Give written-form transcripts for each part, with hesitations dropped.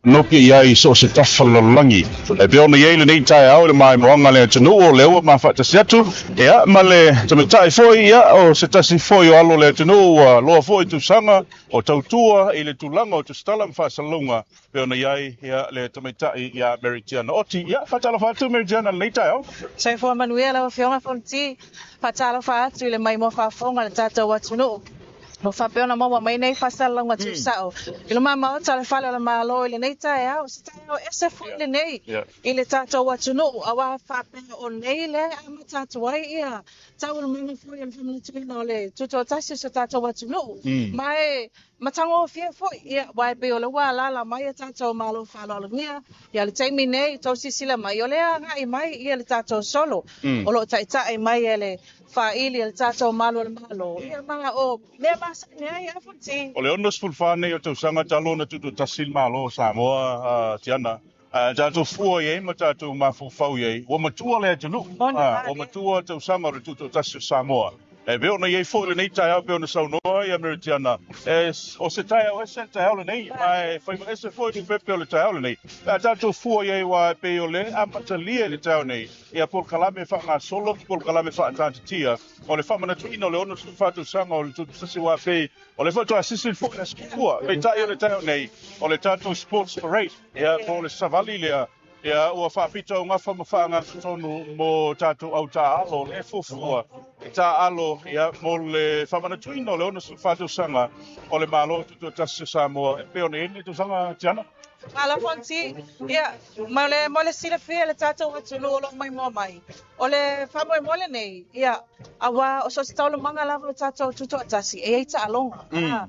Noke i ai i so o se tafa o le lalolagi. E pei ona i ai lenei taeao i le maimoaga a le atunuu, o lea ua mafaatasi atu ia ma le tamaitai foi ia o se tasi foi o alo o le atunuu ua loa foi tausaga o tautua i le tulaga o tusitala ma faasalalauga e pei ona i ai ia le tamaitai ia Mary Tiana Oti. Ia, faatalofa atu Mary Tiana i lenei taeao. Soifua manuia lau Afioga Fonoti. Faatalofa atu i le maimoa faafofoga a le tatou atunuu. Ua faapea ona maua mai nei faasalalauga tuusao i luma maota o le Fale o le Malo i lenei taeao, o se taeao ese foi lenei i le tatou atunuu, aua faapea o nei lea e amata atu ai ia taualumaga foi o le faamanatuina o le tutoatasi o si o tatou atunuu. Ma e matagofie foi, ia, aua e pei o lea ua alaala mai a tatou Malo faaaloalogia, ia le taimi nei, tou silasila mai, o lea e agai mai ia le tatou solo o lo o taitai mai e le faaili e le tatou Malu o le Malo, ia ma o mea masani ai a Fonoti. O le 64 nei o tausaga talu ona tutoatasi le Malo o Samoa, Tiana, a tatou fua i ai ma tatou mafaufau i ai, ua matua le atunuu, ua matua tausaga o le tutoatasi o Samoa. E pei ona i ai foi lenei taeao pei ona saunoa ia Mary Tiana, o se taeao ese le taeao lenei, ma e fai ese foi tupepe o le taeao lenei. Pe a tatou fua i ai aua e pei o lea e amatalia i le taeao nei, ia polokalame faagasolo ma polokalame faataatitia o le faamanatuina o le 64 tausaga o le tutoatasi aua pei o lea faatoa sisi foi le Aso Tupua. Peitai o le taeao nei, o le tatou sports parade, ia po o le savali lea, ia ua faapitoaugafa ma faagasotonu mo tatou au taaalo o lea e fuafua e taaalo ia mo le faamanatuina o le 64 tausaga o le Malo Tutoatasi o Samoa e pei ona i ai lenei tausaga Tiana. Malo Fonoti, ia mo le mo le silafia e le tatou atunuu o lo o maimoa mai, o le faamoemoe lenei, ia, aua o so o se taualumaga lava o le tatou tutoatasi, e i ai taaloga.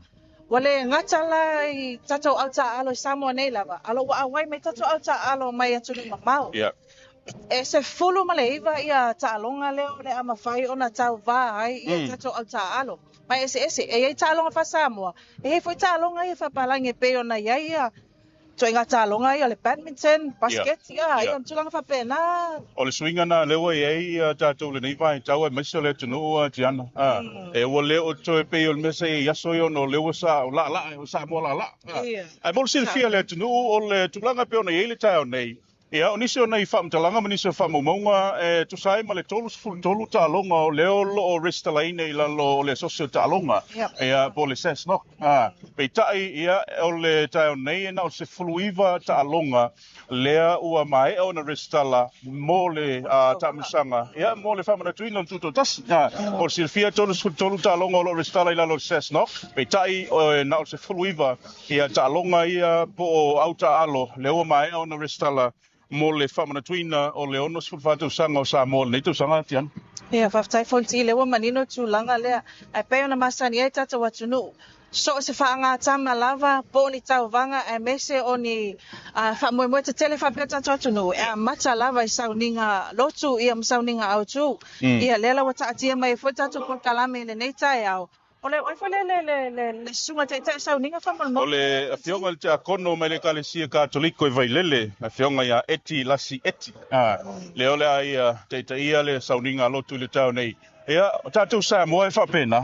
Ua le gata la i tatou au taaalo i Samoa nei lava, a o lo o ua auai mai tatou au taaalo mai atunuu mamao. E 19 ia taaloga lea o le a mafai ona tauva ai ia tatou au taaalo. Ma e eseese, e i ai taaloga faa-Samoa, e i ai foi taaloga ia faapalagi e pei ona i ai ia ituaiga taaloga ia o le badminton, basket, ia, ia tulaga faapena. O le suiga lena lea ua i ai tatou i lenei vaitau aemaise o le atunuu a Tiana. E ua le o toe pei o le mea sa i ai i aso ia ona o lea ua sa o laalaa, o Samoa laalaa. Ae mo le silafia e le atunuu, o le tulaga e pei ona i ai le taeao nei, Ia, o nisi o nai faamatalaga ma nisi o faamaumauga e tusa ai ma le 33 taaloga o lea o lo o resitalaina i lalo o le Asosi o Taaloga, ia, po o le SASNOC. Peitai, ia, o le taeao nei e na o le 19 taaloga lea ua maea ona resitala mo le taamilosaga, ia, mo le faamanatuina o le Tutoatasi. Mo le silafia, e 33 taaloga o lo o resitala i lalo o le SASNOC, peitai, e na o le 19 Ia taaloga ia po o au taaalo lea ua maea ona resitala mo le faamanatuina o le 64 tausaga o Samoa i lenei tausaga, Tiana. Ia, faafetai Fonoti, lea ua manino le tulaga lea. Ae pei ona masani ai tatou atunuu, so o se faagatama lava po o ni tauvaga aemaise o ni faamoemoe tetele faapea tatou atunuu, e amata lava i sauniga lotu ia ma sauniga autu. Ia, lea la ua taatia mai ai foi le tatou polokalame i lenei taeao. O le ai foi le le le le le susuga taitai sauniga faamolemole. O le afioga i le Tiakono mai le Ekalesia Katoliko i Vailele, le afioga ia Eti Lasi Eti, lea o le a ia taitaia le sauniga a lotu i le taeao nei. Ia, o tatou Samoa e faapena,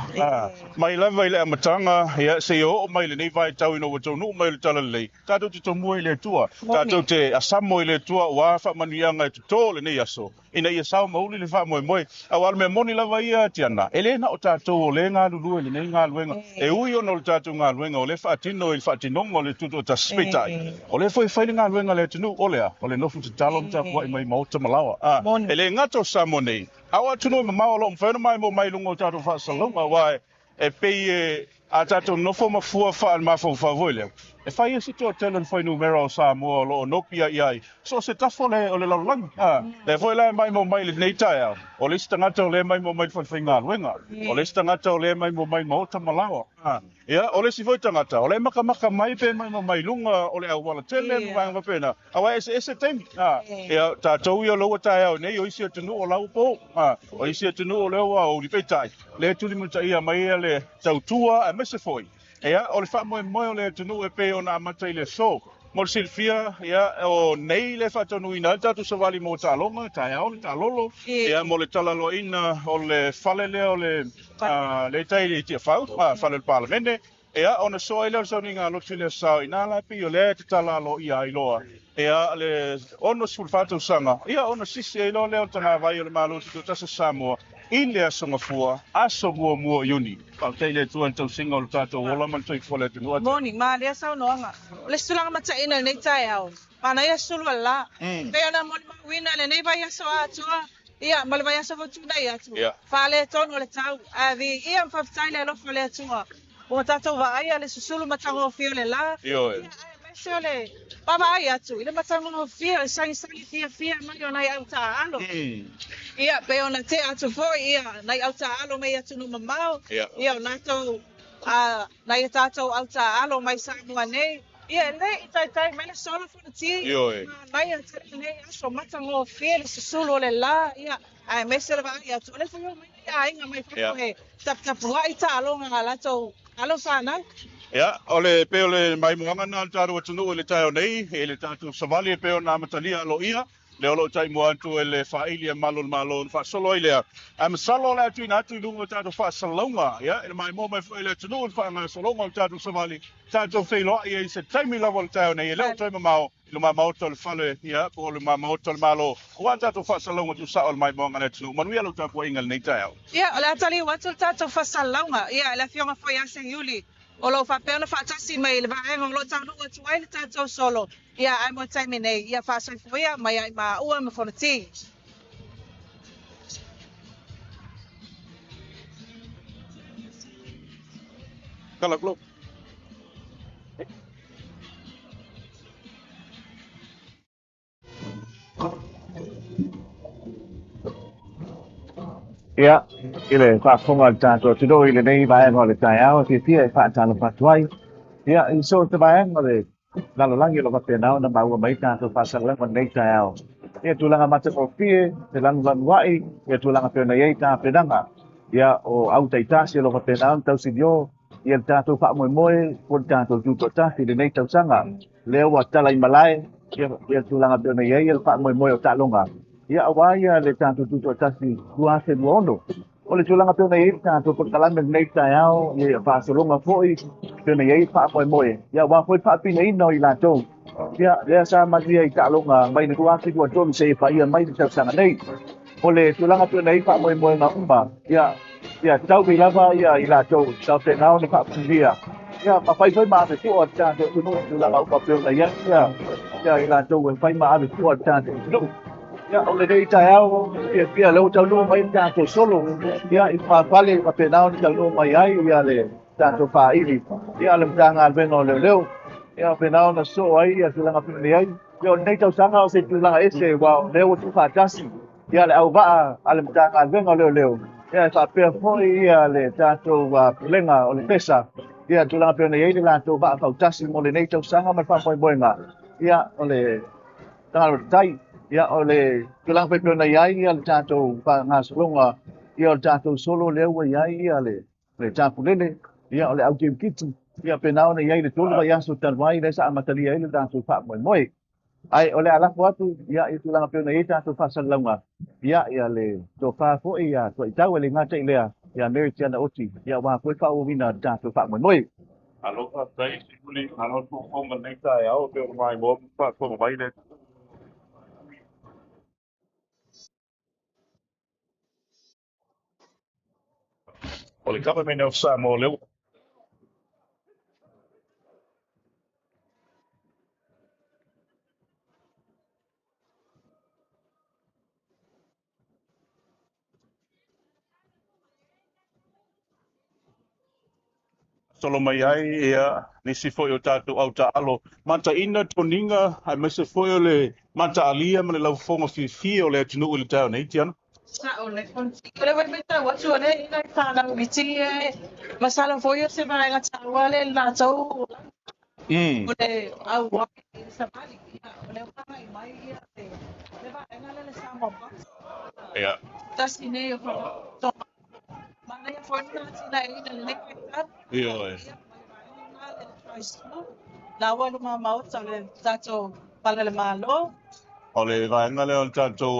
mai lava i le amataga, ia, seia oo mai i lenei vaitau ina ua taunuu mai o le Talalelei, tatou te tomua i le Atua, tatou te asamo i le Atua aua faamanuiaga e toto o lenei aso. ina ia sao ma uli le faamoemoe. Aua o le mea moni lava ia, Tiana, e le na o tatou o lea e galulue i lenei galuega. E ui ona o le tatou galuega o lea e faatino i le faatinoga o le Tutoatasi, peitai, o lea foi e fai le galuega a le atunuu, o le a? O le nofo tatalo ma tapuai mai i maota ma laoa. A, e le gata o Samoa nei, a o atunuu e mamao o lo o mafai ona maimoa mai i luga o tatou faasalalauga, aua e pei e a tatou nofo ma fua faale-mafaufau foi lea, e fai ai se toatele o le fuainumera o Samoa o lo o nopi ai i ai so o se tafa o le, o le lalolagi. A, lea foi la e maimoa mai i lenei taeao, o le isi tagata o lea e maimoa mai i le falefaigaluega, o le isi tagata o lea e maimoa mai i maota ma laoa. A, ia, o le isi foi tagata, o lea e makamaka mai pe maimoa mai i luga o le auala tele ma vaega faapena, aua e eseese taimi. A, ia, tatou ia o lea ua taeao nei, o isi atunuu o la ua po, a, o isi atunuu o lea ua aoauli, peitai, lea e tulimataia mai ai le tautua aemaise foi ia, o le faamoemoe o le atunuu e pei ona amata i le aso. Mo le silafia, ia, o nei le faataunuuina ai le tatou savali mo taaloga, taeao le taalolo, ia, mo le talaloaina o le fale lea o le, lea i tai i Tiafau, fale o le Palemene. Ia, ona soa ai lea o le sauniga a lotu i le aso sao, inā la e pei o lea e tatala aloaia ai loa, ia, le 64 tausaga, ia, ona sisi ai loa lea o le tagavai o le Malo Tutoatasi o Samoa i le Aso Gafua, aso muamua o Iuni. Faafetai i le Atua i le tausiga o le tatou ola ma le soifua o le atunuu. Moni, malia saunoaga. O le isi tulaga mataina i lenei taeao, manaia sulu o le la. Pei ona molimauina i lenei vaiaso atoa, ia, ma le vaiaso foi tuanai atu, faaletonu o le tau, ae viia ma faafetai le alofa o le Atua ua tatou vaaia le susulu matagofie o le la, ia, aemaise o le vaavaai atu i le matagofie o le sagisagi fiafia mai o nai au taaalo. Ia, pei ona tea atu foi ia nai au taaalo mai atunuu mamao, ia, o latou nai a tatou au taaalo mai Samoa nei, ia, e le i taitai mai le solo Fonoti, manaia tele lenei aso matagofie le susulu o le la, ia, aemaise le vaai atu o lea foi e omai nai aiga mai fafo e taputapuai taaloga a latou alo fanau. Ia, o le pei o le maimoaga lena o le tatou atunuu i le taeao nei, i le tatou savali e pei ona amatalia aloaia, lea o lo o taimua atu e le faaili a malu o le Malo ona faasolo ai lea. Ae masalo o le a tuuina atu i luga o tatou faasalalauga, ia, i le maimoa mai foi i le atunuu i le faagasologa o le tatou savali, tatou feiloai ai i se taimi lava o le taeao nei, e le o toe mamao i luma maota o le fale, ia, po o luma maota o le Malo, aua tatou faasalalauga tuusao o le maimoaga a le atunuu. Manuia lau tapuaiga i lenei taeao. Ia, o le a taliu atu le tatou faasalalauga, ia, i le Afioga foi ia Seiuli, o lo o faapea ona faatasi mai i le vaega o lo o taunuu atu ai le tatou solo, ia, ae mo le taimi nei, ia faasoifuia mai ai maua ma Fonoti. Kala Globe. Ia, i le faafofoga a le tatou atunuu i lenei vaega o le taeao, e fiafia e faatalofa atu ai. Ia, i so o se vaega o le lalolagi o lo o faapena ona maua mai tatou faasalalauga i lenei taeao. Ia, tulaga matagofie, te lanulanuai, ia tulaga pei ona i ai tapenaga. Ia, o au taitasi o lo o faapena ona tausilio ia le tatou faamoemoe po o le tatou tutoatasi i lenei tausaga. Lea ua tala i malae ia le tulaga pei ona i ai le faamoemoe o taaloga, ia aua ia le tatou tutoatasi 2026. O le tulaga pei ona i ai le tatou polokalame i lenei taeao, ia faasologa foi pei ona i ai le faamoemoe, ia aua foi le faapinaina o i latou. Ia lea sa manuia i taaloga mai le 2023 seia paia mai le tausaga nei. O le tulaga pei ona i ai faamoemoega uma, ia Ia taui lava ia i latou sa faapena ona faamanuia, ia ma fai foi ma ave fua le tatou atunuu i tulaga uma pei ona i ai ia, ia i latou e fai ma ave fua le tatou atunuu. Ia, o lenei taeao, fiafia lea ua taunuu mai le tatou solo, ia, i lumafale faapena ona taunuu mai ai ia le tatou faaili, ia le Matagaluega o Leoleo, ia faapena ona sosoo ai ia tulaga pei ona i ai. Ia, o lenei tausaga o se tulaga ese, aua o lea ua tuufaatasi ia le auvaa a le Matagaluega o Leoleo, ia e faapea foi ia le tatou Pulega o le Pesa, ia tulaga pei ona i ai le latou vaa fautasi mo lenei tausaga ma le faamoemoega, ia o le tagata o le tai, ia o le tulaga foi pei ona i ai ia le tatou faagasologa, ia o le tatou solo lea ua i ai ia le tapulele, ia o le aukiukiti, ia pena ona i ai le 3 vaiaso talu ai lea sa amatalia ai le tatou faamoemoe. Ae o le a lafo atu ia i tulaga pei ona i ai tatou faasalalauga, ia ia le tofa foi ia Tuaitau e le gata i lea, ia Mary Tiana Oti, ia aua foi le faaauauina o le tatou faamoemoe. Malo faafetai Seiuli, malo le faafofoga i lenei taeao e pei ona maimoa ma faafofoga mai le O le Government of Samoa lea ua solo mai ai ia nisi foi o tatou au taaalo mataina toniga aemaise foi o le mataalia ma le laufofoga fiafia o le atunuu i le taeao nei Tiana. Sao le O le matau atu o lea i nai fanau iti e masalo foi o se vaega taua le latou o le auai i le savali. Ia, o lea ua agai mai ia le vaega lea le Samoa Box. Tasi nei o faalapotopotoga manaia foi le atinaeina i lenei vaitau. Ioe. Ia, ma le vaega lena le Tri School. La ua i luma maota o le tatou Fale o le Malo. O le vaega lea o le tatou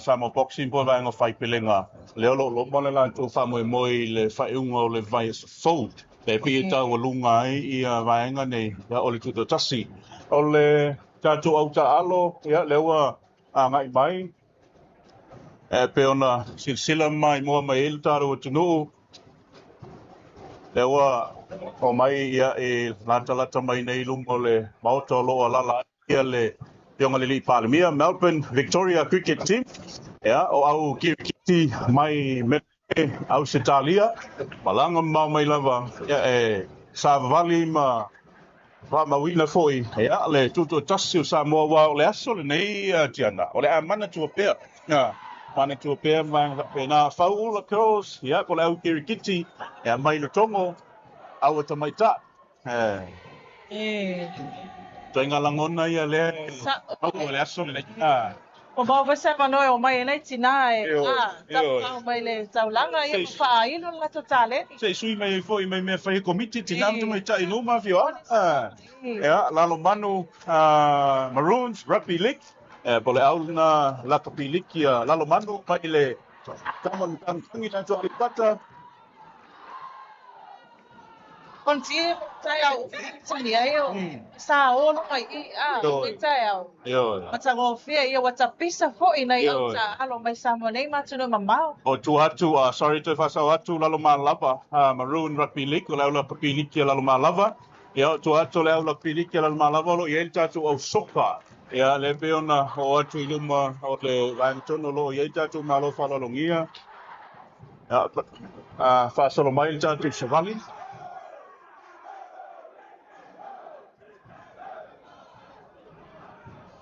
Samoa Boxing po o le vaega o Faipelega, lea o lo o loma le latou faamoemoe i le faaiuga o le vaiaso fou. Le pei e taualuga ai ia vaega nei, ia, o le tutoatasi. O le tatou au taaalo, ia, lea ua agai mai, e pei ona silasila ma maimoa mai ai le tatou atunuu, lea ua omai ia e latalata mai nei i luma o le Maota o lo o alaala ai ia le Afioga i le Alii Palemia, Melbourne Victoria Cricket Team, ia, o au kirikiti mai Melbourne, Ausetalia, malaga mamao mai lava, ia, e savavali ma faamauina foi, ia, le tutoatasi o Samoa, aua o le aso lenei, Tiana, o le a manatua pea, ia, manatua pea ma vaega faapena. Fauula Girls, ia, po o le au kirikiti, ia, mai Letogo, au a tamaitai. E. Ituaiga lagona ia lea e maua i le aso lenei. Ua maua foi se avanoa e omai ai nai tina e tautau mai le taulaga ia ma faailo le latou taleni. Se i sui mai ai foi mai mea fai e komiti tina ma tamaitai i nuu ma afioaga. Ia, Lalomanu Maroons Rugby League, po o le au lena lakapi liki a Lalomanu mai le tama o le Tagitagi tatou Aleipata. Konia taeao tani ai o sa olo mai i a i taeao. Matagofie ia ua tapisa foi nai au taaalo mai Samoa nei ma atunuu mamao. O tua atu, sorry toe faasao atu Lalomalava, Maroon Rugby League, o le au lakapi liki a Lalomalava. Ia o tua atu o le au lakapi liki a Lalomalava o lo o i ai le tatou au soka. Ia lea pei ona oo atu i luma o le vaega tonu o lo o i ai le tatou Malo faaaloalogia. Ia, faasolo mai le tatou savali.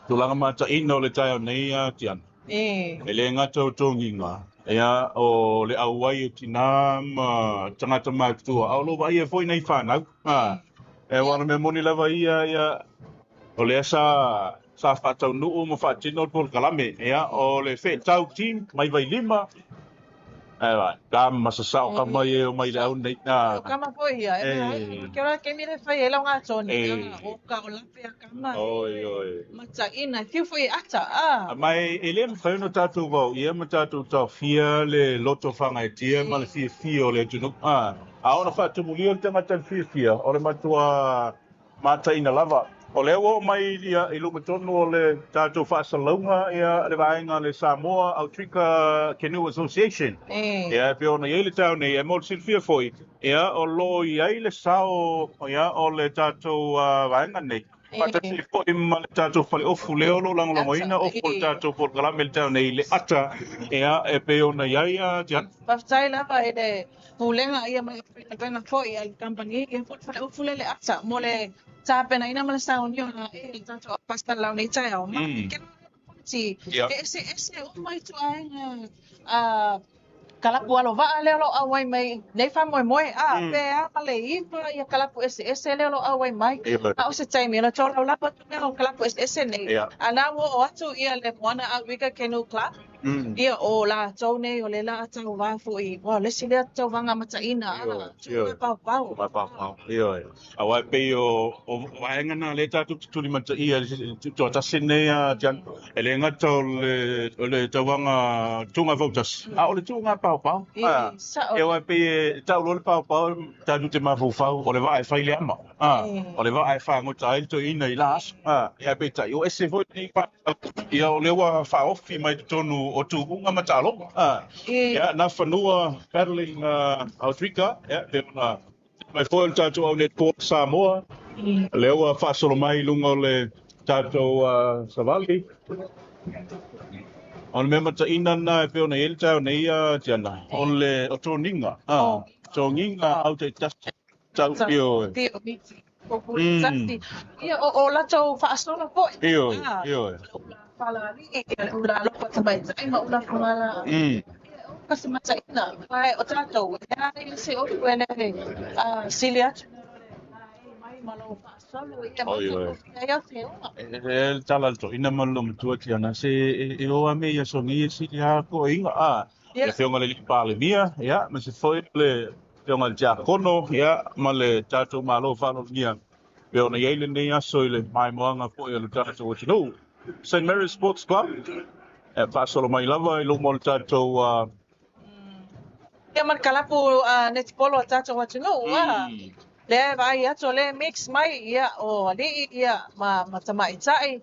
Tulaga mataina o le taeao nei, Tiana. E le gata o togiga, ia, o le auai o tina ma tagata matutua, a o lo o vaaia foi nai fanau. E aua o le mea moni lava ia, ia, o lea sa sa faataunuu ma faatino le polokalame, ia, o le feetau team mai Vailima, Ae ka ma sasao kama ia e omai i le au nei. O kama foi ia, e mea ai, ke ora kemi le fai ai lau ngatoni, o ka o lape a kama, Oi, oi. mataina, e fiu foi e ata, a. Ma e le mafai ona tatou vaoia ma tatou taofia le loto faagaeetia ma le fiafia o le atunuu. A ona faatumulia le tagata i le fiafia, o le matua mataina lava. O lea ua oo mai ia i luma tonu o le tatou faasalalauga ia le vaega a le Samoa Outrigger Canoe Association. Ia e pei ona i ai le taeao nei, e mo le silafia foi, ia o lo o i ai le sao ia o le tatou vaega nei, faatasi foi ma le tatou faleofu lea o lo o lagolagoina ofu o le tatou polokalame i le taeao nei, le ata ia e pei ona i ai Tiana. Faafetai lava i le Pulega ia ma le aufaigaluega foi a le kamupani ia po o le faleofu lea le ata mo le tapenaina ma le saunia o la e le tatou aufaasalalau nei taeao ma ke politi e eseese uma ituaiga a kalapu alo vaa lea o lo o auai mai nei faamoemoe a pe a ma le iva ia kalapu eseese lea o lo o auai mai a o se taimi ona tolaulau atu lea o kalapu eseese nei a na ua oo atu ia le Moana Outrigger Canoe Club. Ia, o latou nei, o le la tauva foi, ua, o le isi lea tauvaga mataina, a, tuuga paopao. Tuuga paopao, ioe. Aua e pei o vaega na lea tatou te tulimataia i le tutoatasi lenei a Tiana, e le gata o le tauvaga tuuga fautasi, a o le tuuga paopao. Sao. Aua e pei e tau loa le paopao, tatou te mafaufau, o le vaa e fai le ama, o le vaa e fagota ai le toeaina i la aso. Ae peitai, ua ese foi lenei Ia, o lea ua faaofi mai totonu o tuuga ma taaloga. Ia, Nafanua Paddling Outrigger, ia, pei ona mai foi o le tatou au netball Samoa, lea ua faasolo mai i luga o le tatou savali. O le mea mataina lena e pei ona i ai le taeao nei, Tiana, o le o toniga, toniga au taitasi tau, ioe. Ia, o latou faasolo foi. Ioe, ioe. Ula Palali'i, le ula alofa tamaitai ma ula Fogalā. Ia, o kasi mataina, ae o tatou, e leai se upu e le sili atu mai ma lou faasolo, ia matagofie ai au seuga. E le tala a le toeaina ma le loomatua Tiana, se e o lava mea i aso nei e sili lava toeaiga, a. Le Afioga i le Alii Palemia, ia, aemaise foi o le Afioga i le Tiakono, ia, ma le tatou Malo faaaloalogia, pei ona i ai lenei aso i le maimoaga foi o le tatou atunuu. St Mary's Sports Club, e faasolo mai lava i luma o le tatou. Ia ma le kalapu netipolo a tatou atunuu a. Lea e vaai atu o lea e mix mai ia o alii ia ma tamaitai.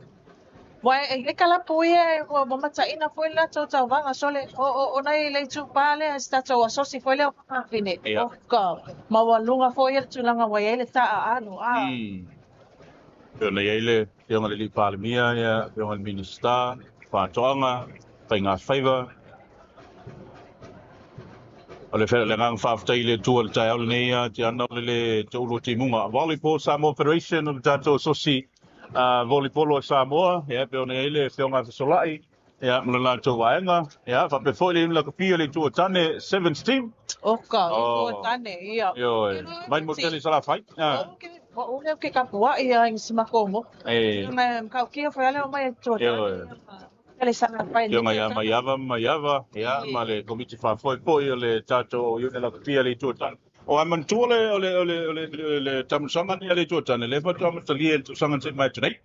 Ua e i ai kalapu ia ua mataina foi le latou tauvaga sole o nai le itupa lea si tatou asosi foi lea o faafafine. O ka maualuga foi ia le tulaga ua i ai le taaalo a. Pei ona i ai le Afioga i le Palemia, ia Afioga i le Minisita, Faatoaga, Faiga Faiva. O le agaga faafetai i le Atua i le taeao lenei ia Tiana o le toulu o timuga. Volleyball Samoa Federation o le tatou asosi volleyball a Samoa, ia pei ona i ai le Afioga ia Fesolai, ia ma le latou vaega, ia faapea foi le lakapi o le Itu o Tane Sevens Team. O ka Itu o Tane, ia. Ioe, mai le motu tele i Salafai. Ua ou lea ke kapuaʻi ia i si makou moku. E. Matautia foi ale o mai e Itu o Tane. Ioe. Le Salafai. Afioga ia Maiava ma Maiava, ia ma le komiti faafoe foi o le tatou iuni lakapi a le Itu o Tane. O ai manatua le o le o le o le le taamilosaga nei a le Itu o Tane, lea faatoa amatalia i le tausaga na tea mai atu nei.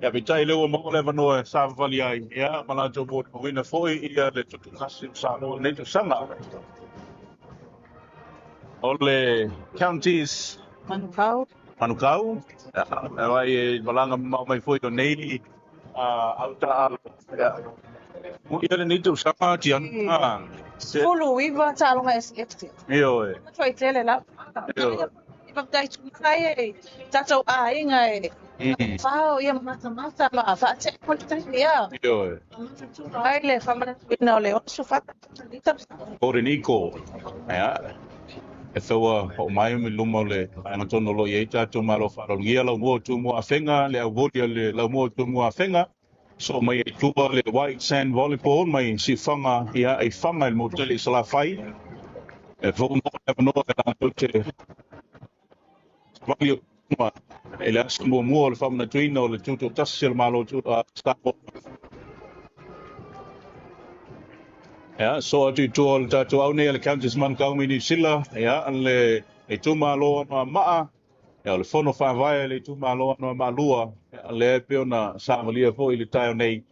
Ia peitai lea ua maua le avanoa e savavali ai, ia ma latou molimauina foi ia le tutoatasi o Samoa i lenei tausaga. O le Counties Manukau. Manukau, ia ai e malaga mamao mai foi o nei au taaalo. Ia lenei tausaga Tiana. 19 taaloga eseese. Ioe. Matuai tele lava. Ioe. Faafetai tulaga ia i tatou aiga e fao ia matamata ma faatea foi le taimi ia. Ioe. Ai le faamanatuina o le 64 tausaga. Golden Eagle. Ia. E taua o mai mi luma o le vaega tonu o lo o i ai tatou malo faaaloalogia laumua o Tumua Afega, le auvoli a le laumua o Tumua Afega. So mai ai tua le White Sand Volleyball mai Siufaga ia i Faga i le motu tele i Salafai. E fou no le avanoa e latou te vali o tumua i le aso muamua o le faamanatuina o le tutoatasi o le Malo Samoa. Ia, so atu i tua o le tatou au nei a le Countess Manukau mai Niu Sila, ia, le itumalo Anoamaa, ia, o le fono faavae a le itumalo Anoamaa 2, ia, lea e pei ona savalia foi i le taeao nei.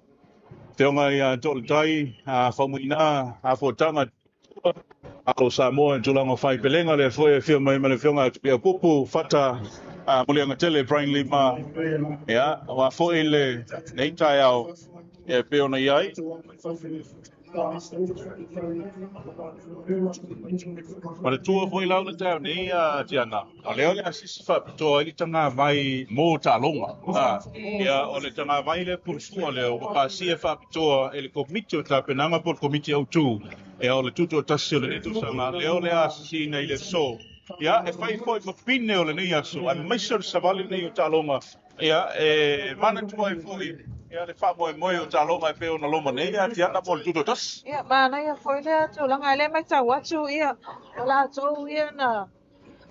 Afioga ia Toaletai, Faumuina, Afuataga, Alo Samoa i tulaga o faipelega, lea foi e afio mai ma le afioga ia Tuliaupupu, Fata, Muliaga Tele, Brian Lima, ia, aua foi lenei taeao, ia, e pei ona i ai. Manatua foi lau le taeao nei Tiana, o lea o le asisi faapitoa ai le tagavai mo taaloga. Ia, o le tagavai lea pulusua lea ua pasia faapitoa e le Komiti o Tapenaga po o le Komiti Autu. Ia, o le tutoatasi o lenei tausaga lea o le asisiina i le aso. Ia, e fai foi ma pine o lenei aso, aemaise o le savali lenei o taaloga. Ia, e manatua ai foi ia le faamoemoe o taaloga e pei ona loma nei ia Tiana mo le tutoatasi. Ia, manaia foi lea tulaga, e le matau atu ia o latou ia na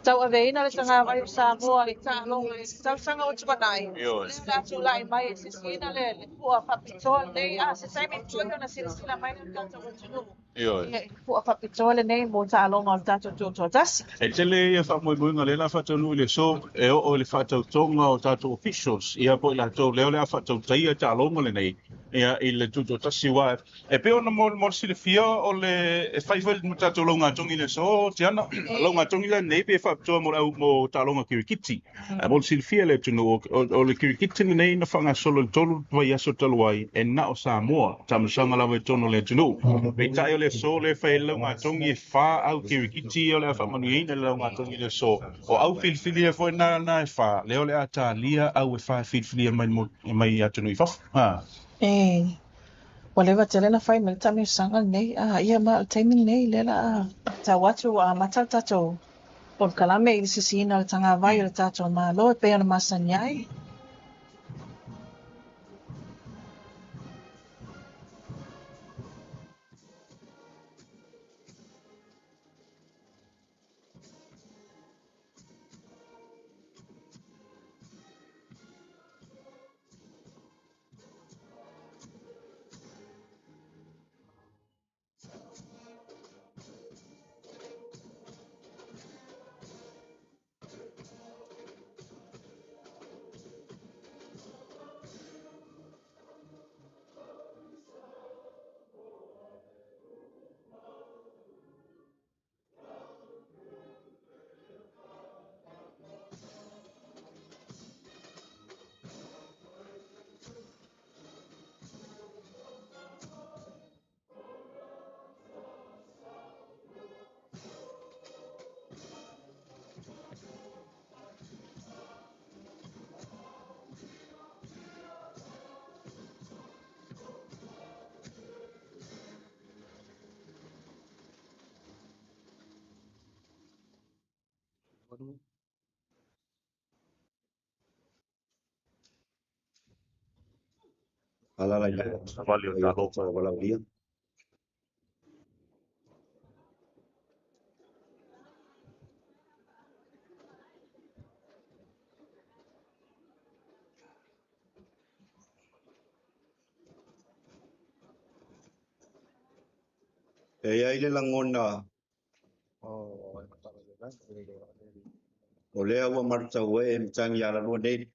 tauaveina le tagavai o Samoa i taaloga i tausaga ua tuanai. Ioe. Lea o le a tulai mai e sisiina le pua faapitoa lenei. A se taimi foi ona silasila mai le tatou atunuu. Ioe. Ia, pua faapitoa lenei mo taaloga o le tatou tutoatasi. E tele ia faamoemoega lea la faataunuu i le aso e oo i le faatautoga o tatou officials ia po o i latou lea o le a faatautaia taaloga lenei ia i le tutoatasi aua e pei ona mo le silafia o le e fai foi le tatou laugatogi i le aso Tiana. Laugatogi lenei pe faapitoa mo le au mo taaloga kirikiti. Mo le silafia le atunuu o le kirikiti lenei na faagasolo i le 3 vaiaso talu ai e na o Samoa taamilosaga lava i totonu o le atunuu. Peitai o le aso lea e fai ai le laugatogi e 4 au kirikiti o le a faamanuiaina le laugatogi i le aso. O au filifilia foi na e 4 lea o le a talia au e 4 filifilia mai mai atunuu i fafo. E, ua leva tele na fai mai le taamilosaga lenei. Ia ma o le taimi lenei lea la tau atu ua amata le tatou polokalame i le sisiina o le tagavai o le tatou Malo e pei ona masani ai. E iai le lagona o lea ua malutauee matagi alalua nei.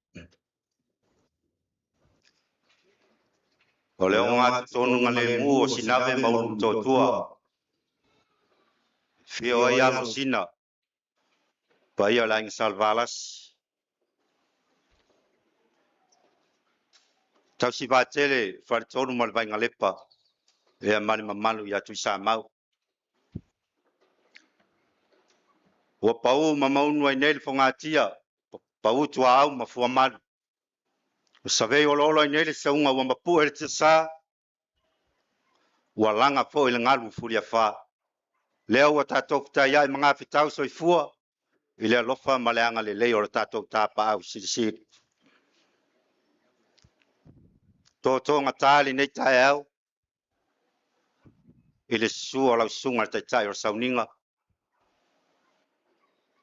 O le ogatotonu galemu o Sinave ma Ulumotootua, afio ai alo o Sina, paia o le Aiga Salevalasi, Tausivaatele, Faletolu ma le Vaigalepa, ia ma le mamalu ia Tuisamau. Ua pau ma maunu ai nei le fogatia, pau tuaau ma fuamalu. Ua savei oloolo ai nei le sauga ua mapue le tiasa, ua laga foi le galu fuliafā. Lea ua tatou fetaiai ma gafetau soifua i le alofa ma le agalelei o le tatou tapaau silisili. Totogata lenei taeao i le susu o lau susuga i le Taitai o le Sauniga.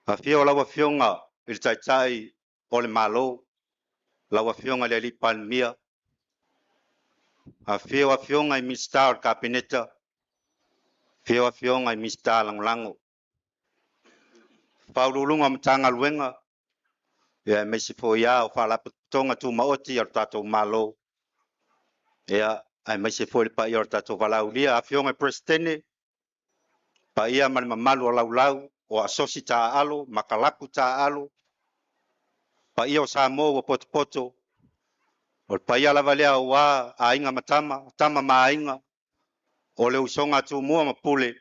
Afio lau Afioga i le Taitai o le Malo, lau Afioga i le Alii Palemia, afio Afioga i Minisita o le Kapeneta, afio Afioga i Minisita Lagolago, Faauluuluga o Matagaluega, ia aemaise foi lava o Faalapotopotoga Tumaoti a le tatou Malo, ia aemaise foi le paia o le tatou valaaulia, Afioga i Peresetene, paia ma le mamalu o laulau o asosi taaalo ma kalapu taaalo, paia o Samoa ua potopoto, o le paia lava lea aua aiga ma tama, tama ma aiga, o le usoga a Tumua ma Pule,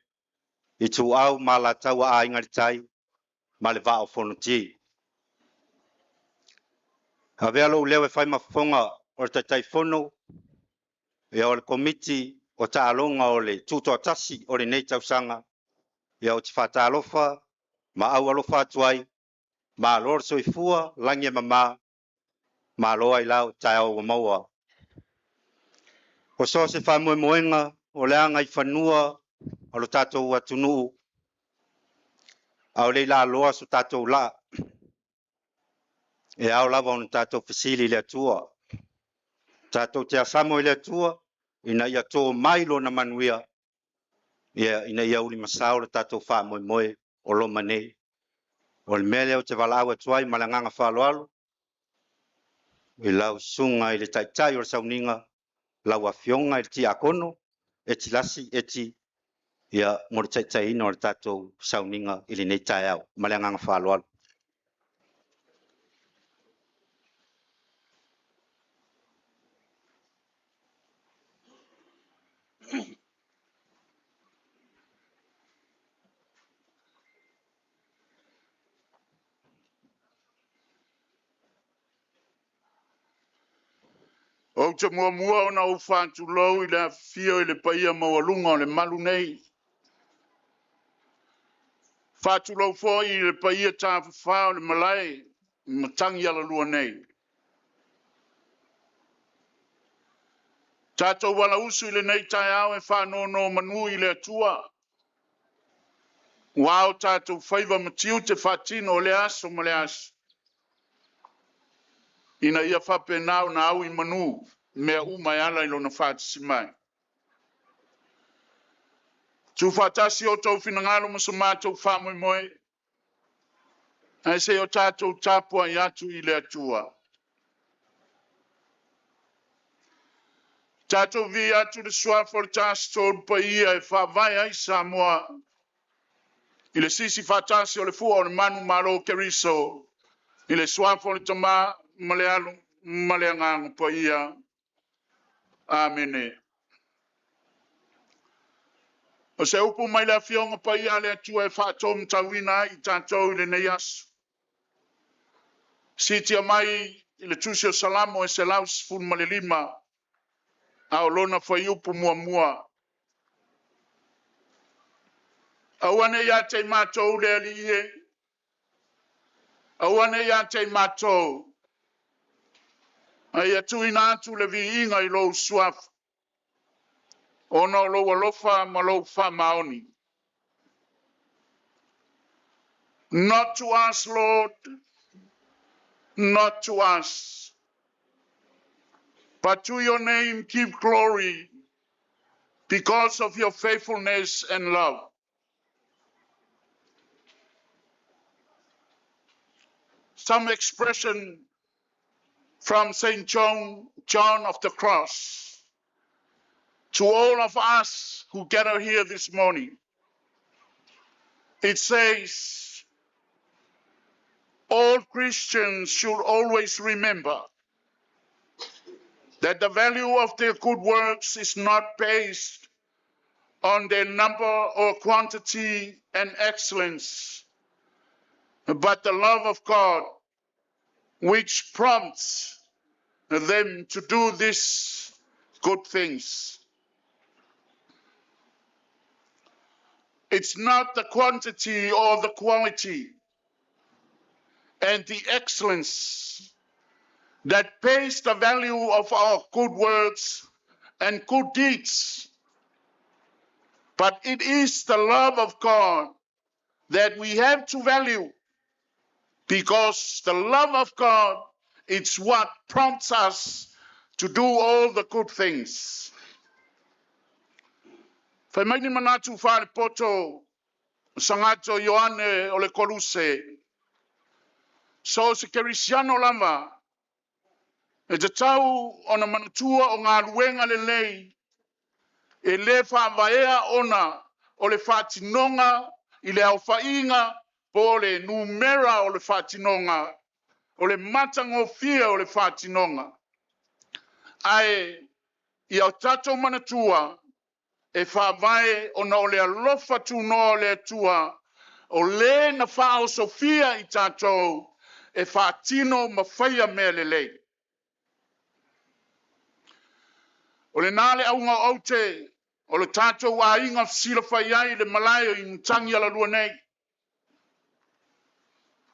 Ituau ma Alataua, Aiga i le Tai ma le Vaa o Fonoti. Avea lou leo e fai ma fofoga o le Taitaifono ia o le Komiti o Taaloga o le Tutoatasi o lenei tausaga, ia ou te faatalofa ma aualofa atu ai, malo le soifua, lagi e mama, malo ai lau taeao ua maua. O so o se faamoemoega o le agaifanua o lo tatou atunuu, a o le i laloa so tatou laa, e ao lava ona tatou fesili i le Atua. Tatou te asamo i le Atua ina ia to mai lona manuia, ia, ina ia ulimasao le tatou faamoemoe o loma nei. O le mea lea ou te valaau atu ai ma le agaga faaaloalo i lau susuga i le Taitai o le Sauniga, lau Afioga i le Tiakono, Etilasi Eti, ia, mo le taitaiina o le tatou sauniga i lenei taeao. Ma le agaga faaaloalo. Ou te muamua ona ou faatulou i le afifio i le paia maualuga o le malu nei. Faatulou foi i le paia tafafa o le malae i matagi alalua nei. Tatou alausu i lenei taeao e faanonomanu i le Atua, ua o tatou faiva ma tiute faatino o lea aso ma lea aso, ina ia faapena ona au i manu mea uma e ala i lona faatasi mai. Tuufaatasi outou finagalo ma so matou faamoemoe, ae se i o tatou tapuai atu i le Atua. Tatou vi atu le suafa o le Tasi Tolu Paia e faavae ai Samoa i le sisi faatasi o le fua o le manu malo Keriso, i le suafa o le Tama ma le Alo ma le Agaga Paia. Amene. O se upu mai le Afioga Paia a le Atua e faataumatauina ai i tatou i lenei aso. Siitia mai i le Tusi o Salamo e 115, a o lona fuaiupu muamua. Aua ne i ia te i matou le Alii e, Aua ne i ia te i matou, a ia tuuina atu le viiga i lou suafa, ona o lou alofa ma lou faamaoni. Not to us, Lord, not to us, but to your name give glory because of your faithfulness and love. Some expression from St. John, John of the Cross, to all of us who gather here this morning. It says, all Christians should always remember that the value of their good works is not based on their number or quantity and excellence, but the love of God which prompts them to do these good things. It's not the quantity or the quality and the excellence that pays the value of our good works and good deeds, but it is the love of God that we have to value, because the love of God is what prompts us to do all the good things. Fai mai ni manatu faalepoto Sagato Ioane o le Koluse, so o se kerisiano lava, e tatau ona manatua o galuega lelei e lē faavaea ona o le faatinoga i le aofaiga po o le numera o le faatinoga o le matagofie o le faatinoga. Ae ia o tatou manatua e faavae ona o le alofa tunoa o le Atua o lē na faaosofia i tatou e faatino ma faia mea lelei. O lena le auga o aute o le tatou aiga fesilafai ai i le malae o Inutagi Alalua nei.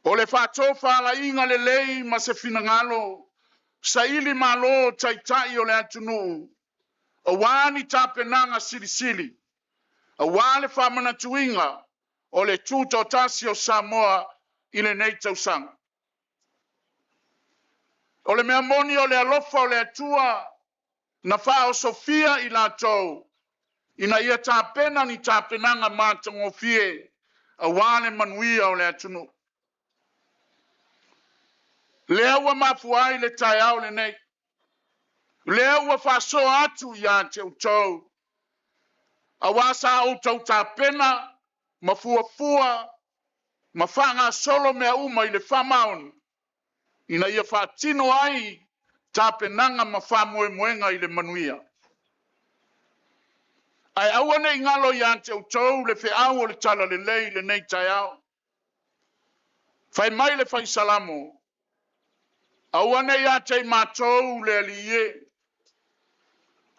O le faatofalaiga lelei ma se finagalo saili malo taitai o le atunuu, auā ni tapenaga silisili, auā le faamanatuina o le tutoatasi o Samoa i lenei tausaga. O le mea moni o le alofa o le Atua na faaosofia i latou ina ia tapena ni tapenaga matagofie auā le manuia o le atunuu. Lea ua mafua ai le taeao lenei, lea ua faasoa atu ia te outou, auā sa outou tapena ma fuafua ma faagasolo mea uma i le faamaoni ina ia faatino ai tapenaga ma faamoemoega i le manuia. Ae aua ne i galo ia te outou le feau o le talalelei i lenei taeao. Fai mai le fai Salamo, aua ne i ia te i matou le Alii e,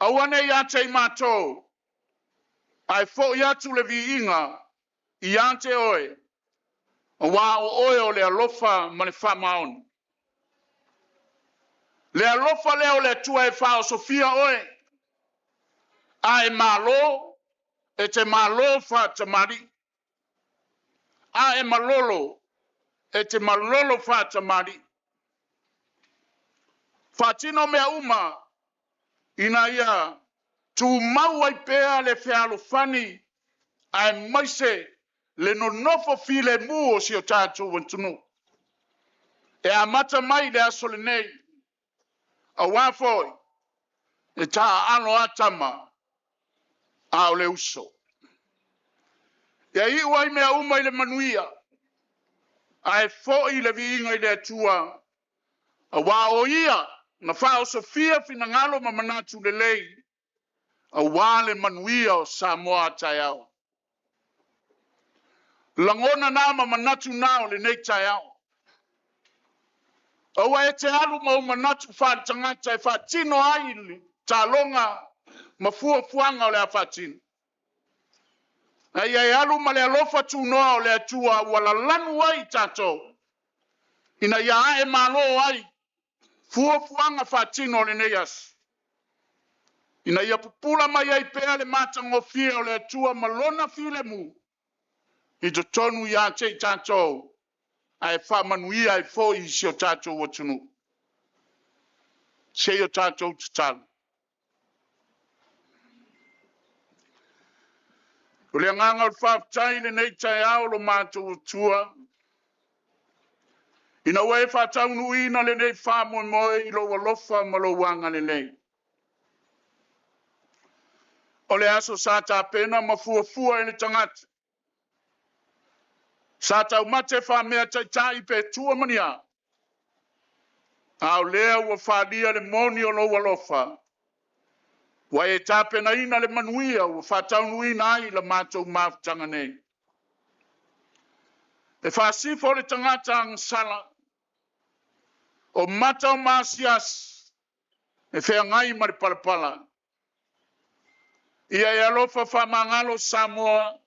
aua ne i ia te i matou, ae foi atu le viiga ia te oe, auā o oe o le alofa ma le faamaoni. Le alofa lea o le Atua e faaosofia oe, a e malo, e te malo faatamalii, a e malolo, e te malolo faatamalii. Faatino mea uma ina ia tumau ai pea le fealofani aemaise le nonofo filemu o si o tatou atunuu. E amata mai le aso lenei, auā foi e taaalo a tama a o le uso. Ia iu ai mea uma i le manuia, ae foi le viiga i le Atua, auā o ia na faaosofia finagalo ma manatu lelei, auā le manuia o Samoa a taeao. Lagona nā ma manatu nā o lenei taeao. Aua e te alu ma ou manatu faaletagata e faatino ai le taloga ma fuafuaga o le a faatino. A ia e alu ma le alofa tunoa o le Atua ua lalanu ai i tatou. Ina ia ae malo ai fuafuaga faatino o lenei aso. Ina ia pupula mai ai pea le matagofie o le Atua ma lona filemu i totonu ia te i tatou, ae faamanuia ai foi i si o tatou atunuu. Se i o tatou tatalo. O le agaga o le faafetai i lenei taeao lo matou Atua, ina ua e faataunuuina lenei faamoemoe i lou alofa ma lou agalelei. O le aso sa tapena ma fuafua e le tagata, sa taumate faamea taitai pe tua ma ni a, a o lea ua faaalia le moni o lou alofa, ua e tapenaina le manuia ua faataunuuina ai la matou mafutaga nei. E faasifo le tagata agasala, o mata o maasiasi, e feagai ma le palapala. Ia e alofa faamagalo Samoa,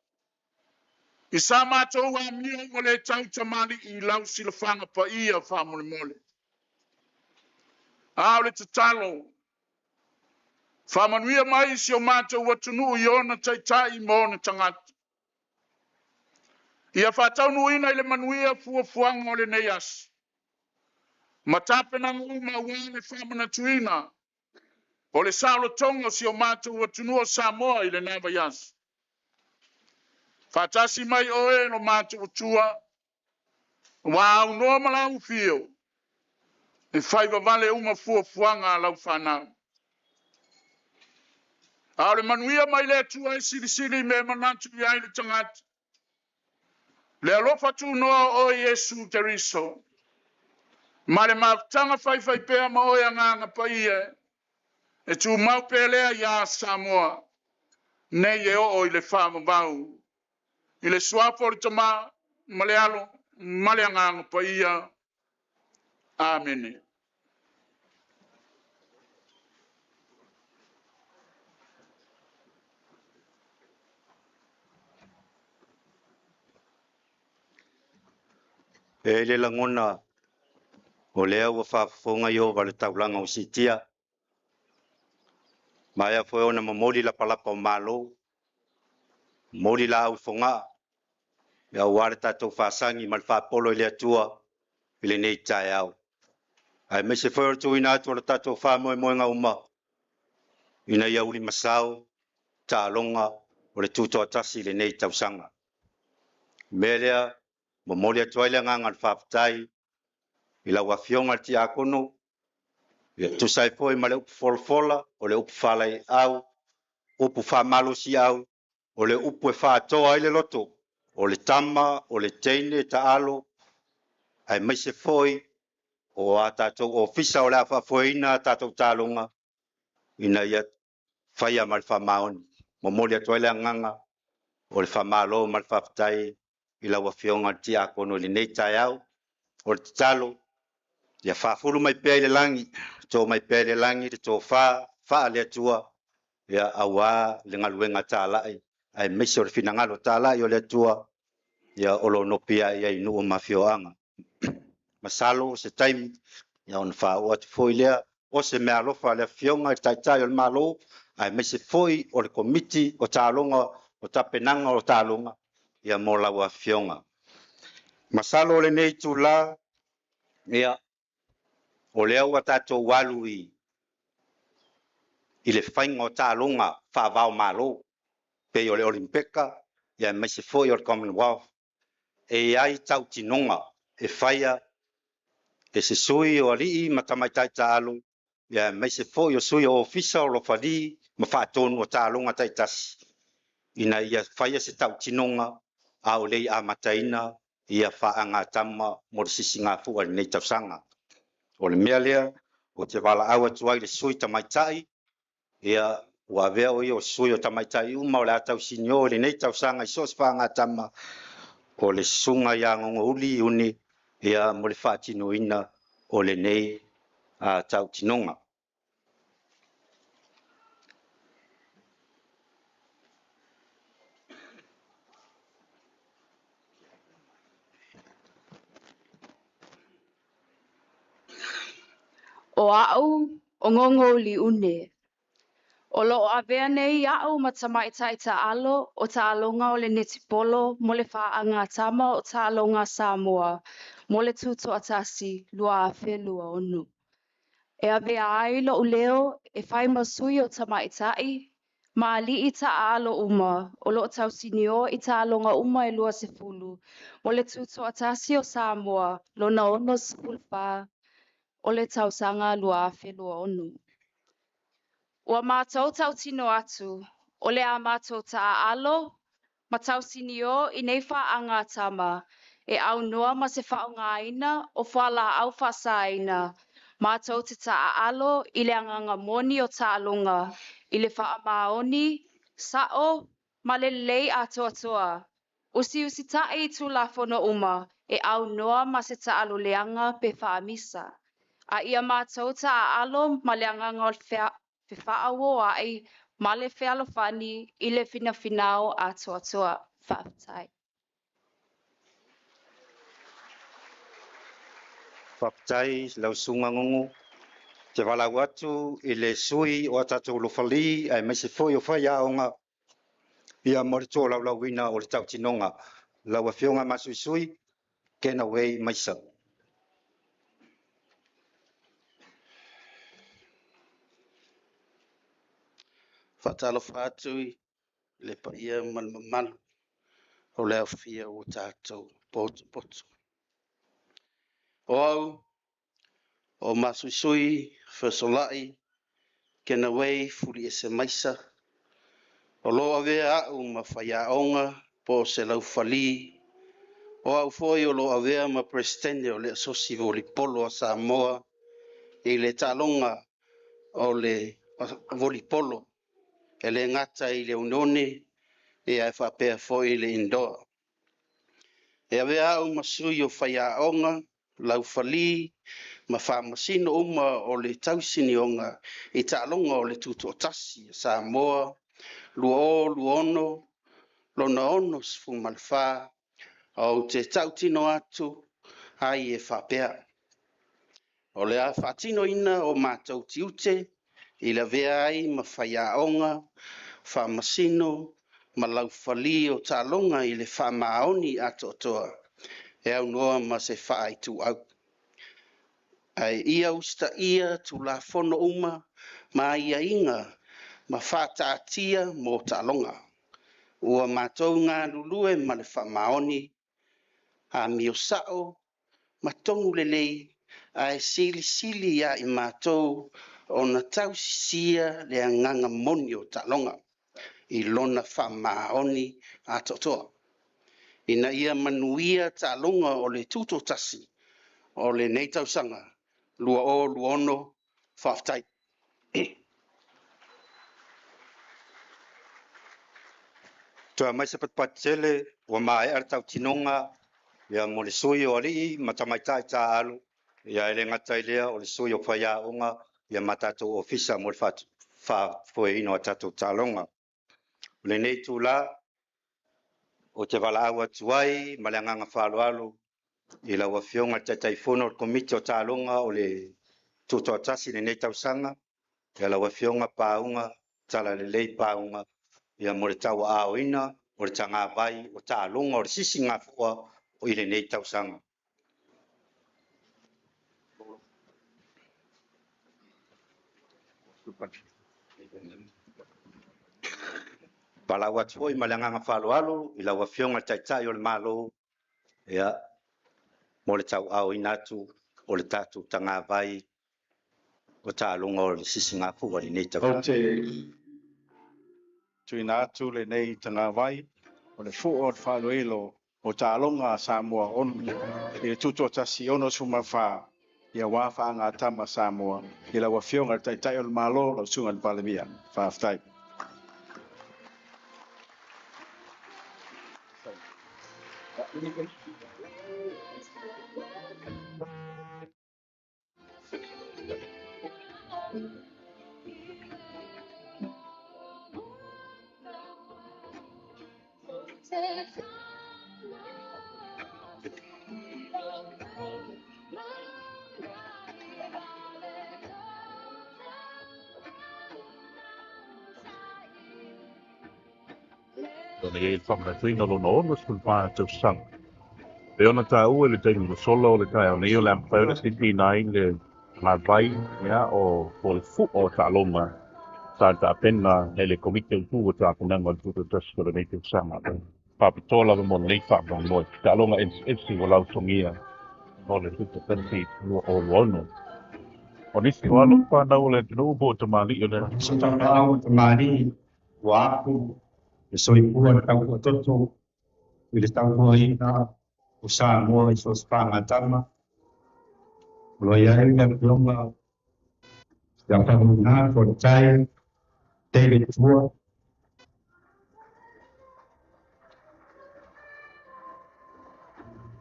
i sa matou amio ua le tau tamalii i lau silafaga paia faamolemole. A o le tatalo, faamanuia mai si o matou atunuu i ona taitai ma ona tagata. Ia faataunuuina i le manuia fuafuaga o lenei aso, ma tapenaga uma aua le faamanatuina o le saolotoga o si o matou atunuu o Samoa i lena vaiaso. Faatasi mai oe lo matou Atua, ua aunoa ma lau afio, e fai vavale uma fuafuaga a lau fanau. A o le manuia mai le Atua e silisili mea e manatu i ai le tagata. Le alofa tunoa o oe Iesu Keriso, ma le mafutaga faifaipea ma oe Agaga Paia, e tumau pea lea iā Samoa, nei e oo i le faavavau. I le suafa o le Tama, ma le Alo, ma le Agaga Paia. Amene. E i le lagona o lea ua faafofoga Ieova i le taulaga o siitia, ma ea foi ona momoli lapalapa o malo, momoli laau i Fogaa, aua le tatou faasagi ma le faapolo i le Atua i lenei taeao. Aemaise foi o le tuuina atu o le tatou faamoemoega uma, ina ia ulimasao taaloga o le tutoatasi i lenei tausaga. O le mea lea, momoli atu ai le agaga o le faafetai i lau Afioga i le Tiakono, ia tusa ai foi ma le upu folafola, o le upu faalaeiau, upu faamalosiau, o le upu e faatoa ai le loto, o le tama, o le teine taalo, aemaise foi o a tatou ofisa o le a faafoeina a tatou taaloga, ina ia faia ma le faamaoni. Momoli atu ai le agaga o le faamalo ma le faafetai i lau Afioga i le Tiakono i lenei taeao. O le tatalo, ia faafulu mai pea i le lagi, to mai pea i le lagi le tofa faale-Atua, ia aua le galuega talai, aemaise o le finagalo talai o le Atua, ia o lo o nopiai ai i nuu ma afioaga. Masalo se taimi, ia ona faaoo atu foi lea, o se meaalofa a le Afioga i le Taitai o le Malo, aemaise foi o le Komiti o Taaloga, o Tapenaga o Taaloga, ia mo lau Afioga. Masalo o lenei itula, ia, o lea ua tatou alu i le faiga o taaloga faava-o-Malo, pei o le Olimpeka, ia aemaise foi o le Commonwealth. E i ai tautinoga e faia e se sui o alii ma tamaitai taalo, ia aemaise foi o sui o ofisa o lofali ma faatonu o taaloga taitasi, ina ia faia se tautinoga a o le i amataina ia faagatama mo le sisigafua i lenei tausaga. O le mea lea, ou te valaau atu ai i le sui tamaitai, ia ua avea o ia o sui o tamaitai uma o le a tausinio i lenei tausaga i so o se faagatama, o le susuga ia Gogouli Iuni, ia mo le faatinoina o lenei tautinoga. O a'u o Gogouli Une. O loo avea nei a'u ma tamaitai taalo o taaloga o le netipolo mo le faagatama o taaloga a Samoa mo le tutoatasi 2026. E avea ai lo'u leo e fai ma sui o tamaitai ma alii taaalo uma o loo tausinio i taaloga uma e 20 mo le tutoatasi o Samoa lona 64 o le tausaga 2026. Ua matou tautino atu, o le a matou taaalo ma tausinio i nei faagatama e aunoa ma se faaaogaina o fualaau faasaina, matou te taaalo i le agaga moni o taaloga i le faamaoni, sao ma le lelei atoatoa, usiusitai i Tulafono uma e aunoa ma se taaloleaga pe faamisa. A ia matou taaalo ma le agaga o le fefaauoai ma le fealofani i le finafinao atoatoa. Faafetai. Faafetai lau susuga Gogo. Te valaau atu i le sui o a tatou lofali aemaise foi o faiaoga ia mo le tolaulauina o le tautinoga. Lau Afioga Masuisui, Kenaway Maisa. Faatalofa atu i le paia ma le mamalu o le aofia ua tatou potopoto. O au, o Masuisui Fesolai Kenaway Fuliese Maisa, o lo avea au ma faiaoga po o se laufali, o au foi o lo avea ma Peresetene o le Asosi Volipolo a Samoa i le taaloga o le volipolo e le gata i le oneone ia e faapea foi le indoor. E avea au ma sui o faiaoga, laufali ma faamasino uma o le tausinioga i taaloga o le Tutoatasi a Samoa 2026 lona 64, ou te tautino atu ai e faapea, o le a faatinoina o matou tiute i le avea ai ma faiaoga, faamasino ma laufali o taaloga i le faamaoni atoatoa e aunoa ma se faaituau. Ae ia usitaia Tulafono uma ma aiaiga ma faataatia mo taaloga. Ua matou galulue ma le faamaoni, amio sao ma tonu lelei, ae silisili ia i matou ona tausisia le agaga moni o taaloga i lona faamaoni atoatoa, ina ia manuia taaloga o le Tutoatasi o lenei tausaga 2026. Faafetai. Toe aumai se patupatu tele ua maea le tautinoga ia mo le sui o alii ma tamaitai taaalo ia e le gata i lea o le sui o faiaoga ia ma tatou ofisa mo le faafoeina o tatou taaloga. O lenei itula ou te valaau atu ai ma le agaga faaaloalo i lau Afioga i le Taitaifono o le Komiti o Taaloga o le Tutoatasi i lenei tausaga, ia lau Afioga Pauga Talalelei Pauga, ia mo le tauaaoina o le tagavai o taaloga o le Sisigafua i lenei tausaga. Valaau atu foi ma le agaga faaaloalo i lau Afioga i le Taitai o le Malo, ia, mo le tauaaoina atu o le tatou tagavai o taaloga o le Sisigafua i lenei Ou tausaga. te tuuina atu lenei tagavai o le fua o le faaloelo o taaloga a Samoa on, i le tutoatasi 64 ia wā faagatama Samoa i lau Afioga i le Taitai o le Malo, lau Susuga i le Palemia. Faafetai. Ona i ai le faamanatuina o lona 64 tausaga. E ona taua i le taimi ua sola o le taeao nei o le a mafai ona siisiina ai le magavai ia o po o le fua o taaloga sa tapena e le Komiti Autu o Tapenaga o le Tutoatasi o lenei tausaga. Faapitoa lava mo lenei faamoemoe. Taaloga eseese ua lautogia mo le Tutoatasi 2026. O nisi o alo ma fanau o le atunuu po o tamalii o le Sotapaau tamalii ua apu le soifua le tautoatoto i le tautuaina o Samoa i so o se fagatama. O lo o i ai le Afioga ia Faumuina Tolitai David Tua.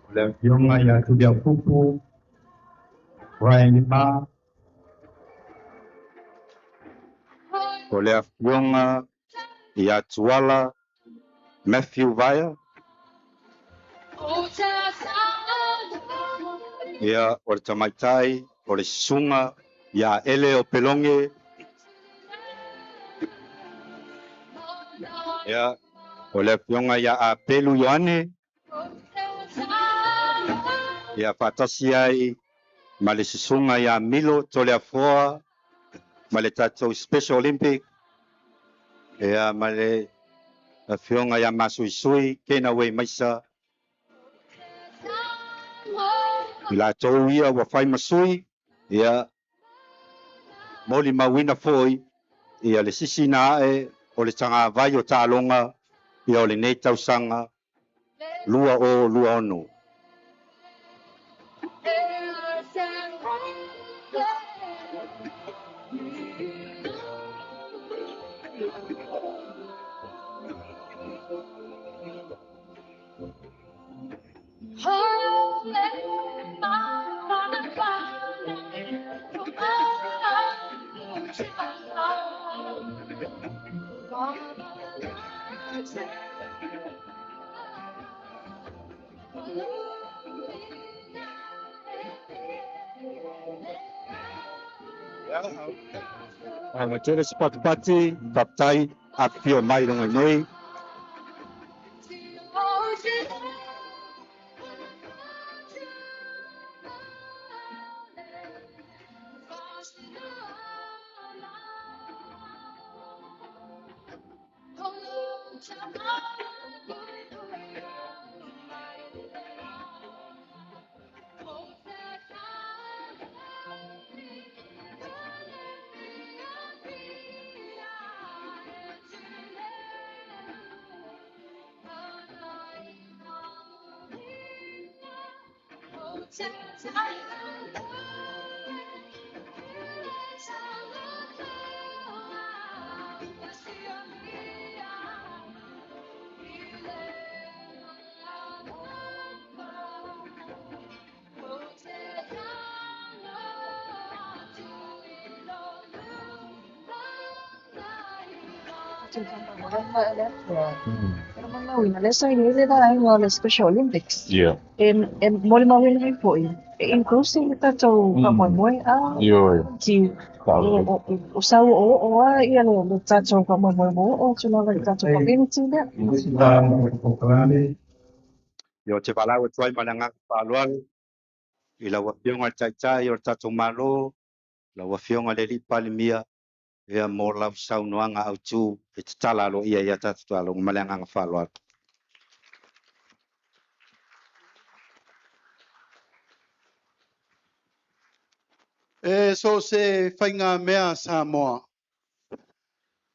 O le Afioga ia Tuliaupupu Brian Lima. O le Afioga ia Tuala Matthew Vaea. Ia, o le tamaitai o le susuga ia Ele Opeloge. Ia, o le Afioga ia Apelu Ioane. Ia faatasi ai ma le susuga ia Milo Toleafoa ma le tatou Special Olympic. Ia, ma le Afioga ia Masuisui Kenaway Maisa. I latou ia ua fai ma sui, ia, molimauina foi ia le sisina ae o le tagavai o taaloga ia o lenei tausaga 2026. Aua tele se patipati, faafetai, afifio mai i luga nei. Lea sa i ai le vaega o le Special Olympics. E molimauina ai foi, e inclusive le tatou faamoemoe. Ioe. O sau oooo lava le tatou faamoemoe ua oo atu lava i le tatou community lea. Ia, ou te valaau atu ai ma le agaga faaaloalo i lau Afioga i le Taitai o le tatou Malo, lau Afioga i le Alii Palemia, ia mo lau saunoaga autu e tatala aloaia i a tatou taaloga ma le agaga faaaloalo. E so o se faigamea a Samoa,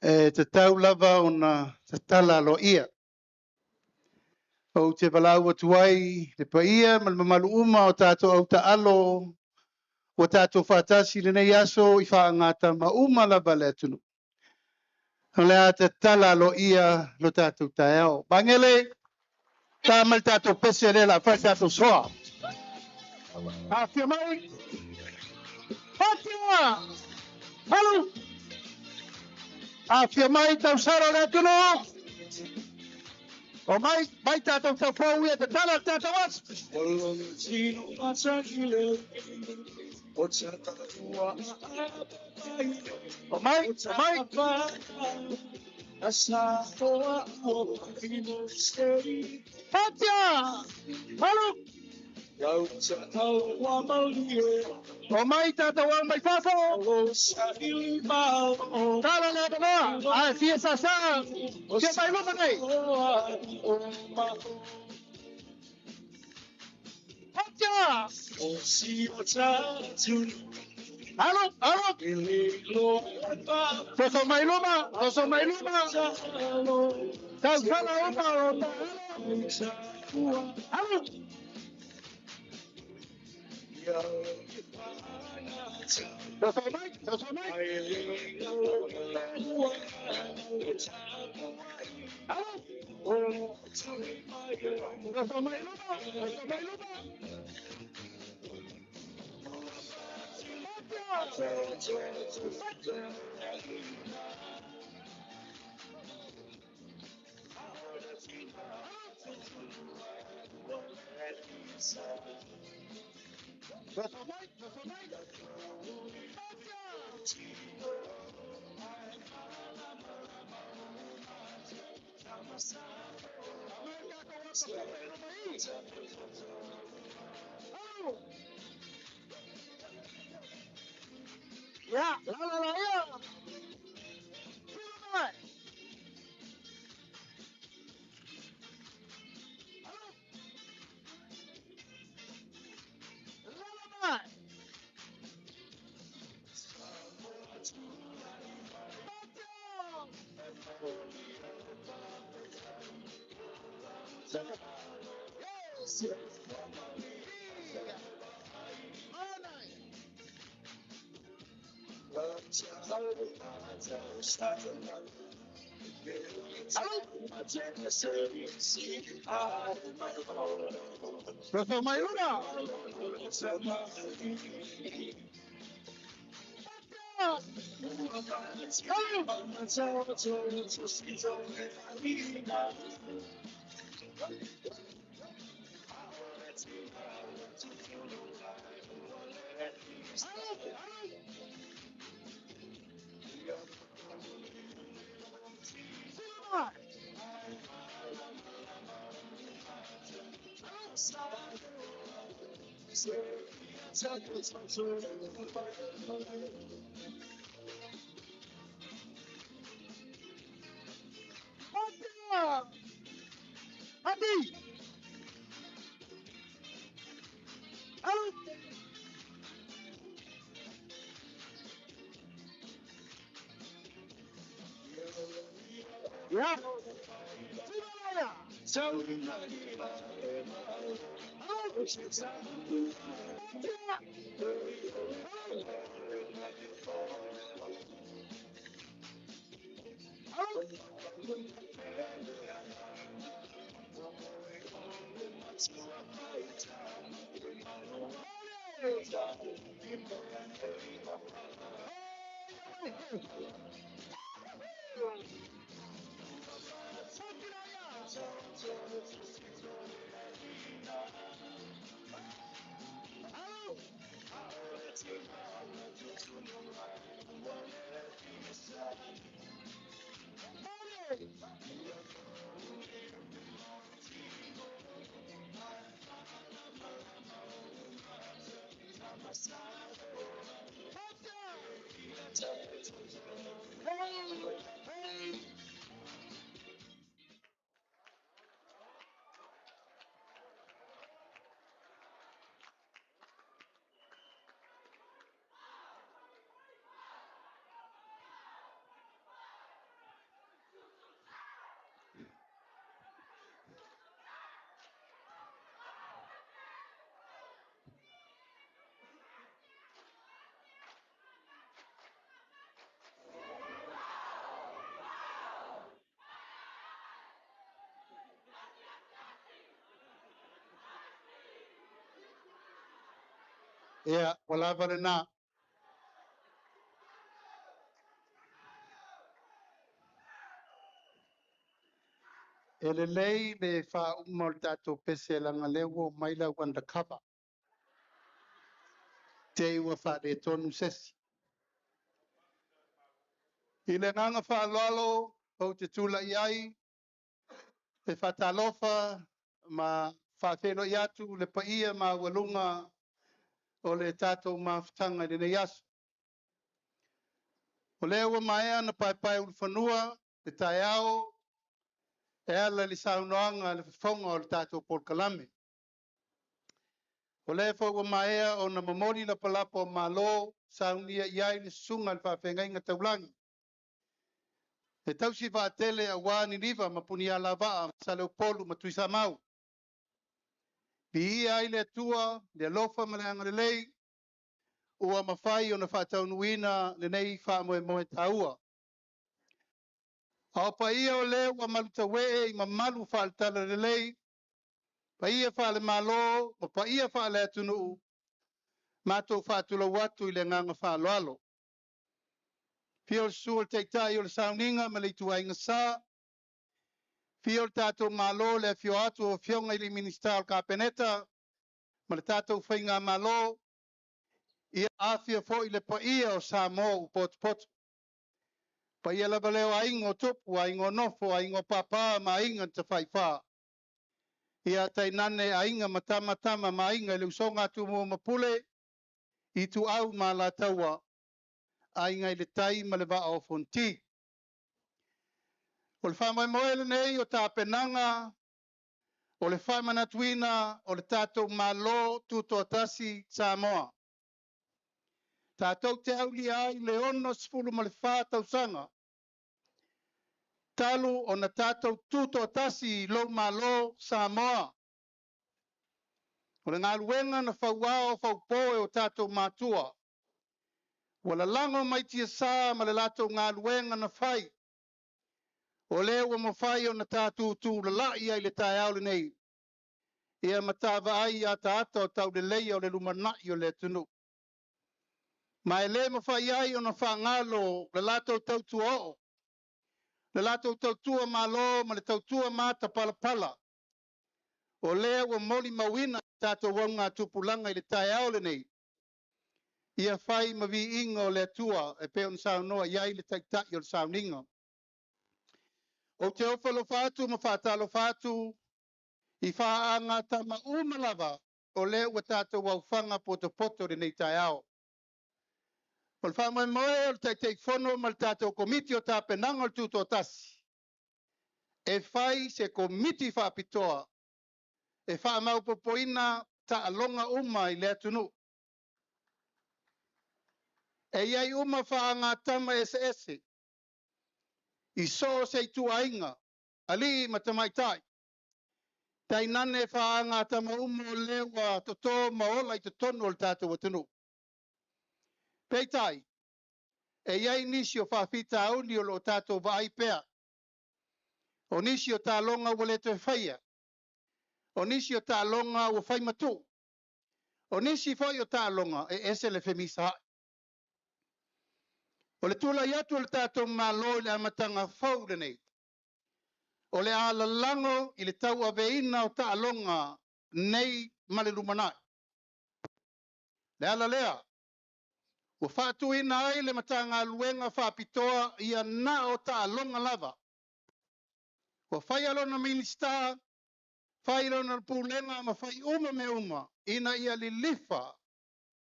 e tatau lava ona tatala aloaia. Ou te valaau atu ai le paia ma le mamalu uma o tatou autaalo ua tatou faatasi i lenei aso i faagatama uma lava le atunuu. O le a tatala aloaia lo tatou taeao. Magele, ta mai le tatou pese lea o le a fai le tatou soa. Afio mai! Atia! Alu! Afio mai tausala o le atunuu! O mai, mai tatou taupou ia tatala le tatou aso! O mai, o mai! Patia! Alu! O mai tātou au mai fafo. Tala le atoa. Ai fia sasa. Fia mai luma nei. Patia! Alu, alu. Soso mai luma, soso mai luma. Tau sala uma o ta alu. Soso mai, soso mai. Alu. Soso mai luma, soso mai luma. Soso mai, soso mai. Ya, la la la ya. Mai. La la mai. Soso mai luma. Alu. Adi. Alu. Ya. Simalaya. Alu. Alu. Ia, ua lava lenā. E lelei le faauma o le tatou pese leaga o lea ua omai le au undercover. Te i ua faaletonu sesi. I le agaga faaaloalo Ou te tula'i ai e faatalofa ma faafeiloai atu le paia maualuga o le tatou mafutaga i lenei aso. O lea ua maea ona paepaeulufanua le taeao e ala i le saunoaga a le fofoga o le tatou polokalame. O lea foi ua maea ona momoli lapalapa o malo saunia i ai le susuga i le faafeagaiga taulagi e tausi vaatele aua Niniva ma Punialavaa ma Saleupolu ma Tuisamau. Viia ai le Atua, le alofa ma le agalelei ua mafai ona faataunuuina lenei faamoemoe taua. A o paia o lea ua malutauee i mamalu faale-Talalelei, paia faale-Malo ma paia faale-atunuu, matou faatulou atu i le agaga faaaloalo. Afio le susu o le Taitai o le Sauniga ma le Ituaiga Sa, afio le tatou Malo i le afio atu o Afioga i Minisita o le Kapeneta ma le tatou Faigamalo, ia afio foi le paia o Samoa ua potopoto. Paia lava lea o aiga o Tupu, aiga o Nofo, aiga o Papa ma aiga na Tafaifa. Ia tainane aiga ma tama, tama ma aiga i le usoga a Tumua ma Pule, Ituau ma Alataua, Aiga i le Tai ma le Vaa o Fonoti. O le faamoemoe lenei o tapenaga o le faamanatuina o le tatou Malo Tutoatasi Samoa. Tatou te aulia ai le 64 tausaga talu ona tatou tutoatasi i lou Malo Samoa. O le galuega na fauao faupo e o tatou matua, ua lalago mai tiasa ma le latou galuega na fai, o lea ua mafai ona tatou tutulalai ai le taeao lenei, ia ma taavaai i ataata o tauleleia o le lumanai o le atunuu. Ma e le mafai ai ona faagalo le latou tautua oo, le latou tautua malo ma le tautua matapalapala, o lea ua molimauina tatou augatupulaga i le taeao lenei, ia fai ma viiga o le Atua e pei ona saunoa i ai le Taitai o le Sauniga. Ou te ofo alofa atu ma faatalofa atu i faagatama uma lava o lea ua tatou aufaga potopoto lenei taeao. O le faamoemoe o le Taitaifono ma le tatou Komiti o Tapenaga o le Tutoatasi, e fai se komiti faapitoa e faamaopoopoina taaloga uma i le atunuu. E i ai uma faagatama eseese i so o se ituaiga, alii ma tamaitai, tainane faagatama uma o lea ua toto ma ola i totonu o le tatou atunuu. Peitai, e i ai nisi o faafitauli o lo o tatou vaai pea. O nisi o taaloga ua le toe faia. O nisi o taaloga ua fai matuu. O nisi foi o taaloga e ese le femisaai. O le tulai atu o le tatou Malo i le amataga fou lenei, o le a lalago i le tauaveina o taaloga nei ma le lumanai. Le ala lea, ua faatuina ai le Matagaluega faapitoa ia na o taaloga lava. Ua fai lona Minisita, fai lona pulega ma fai uma mea uma ina ia lilifa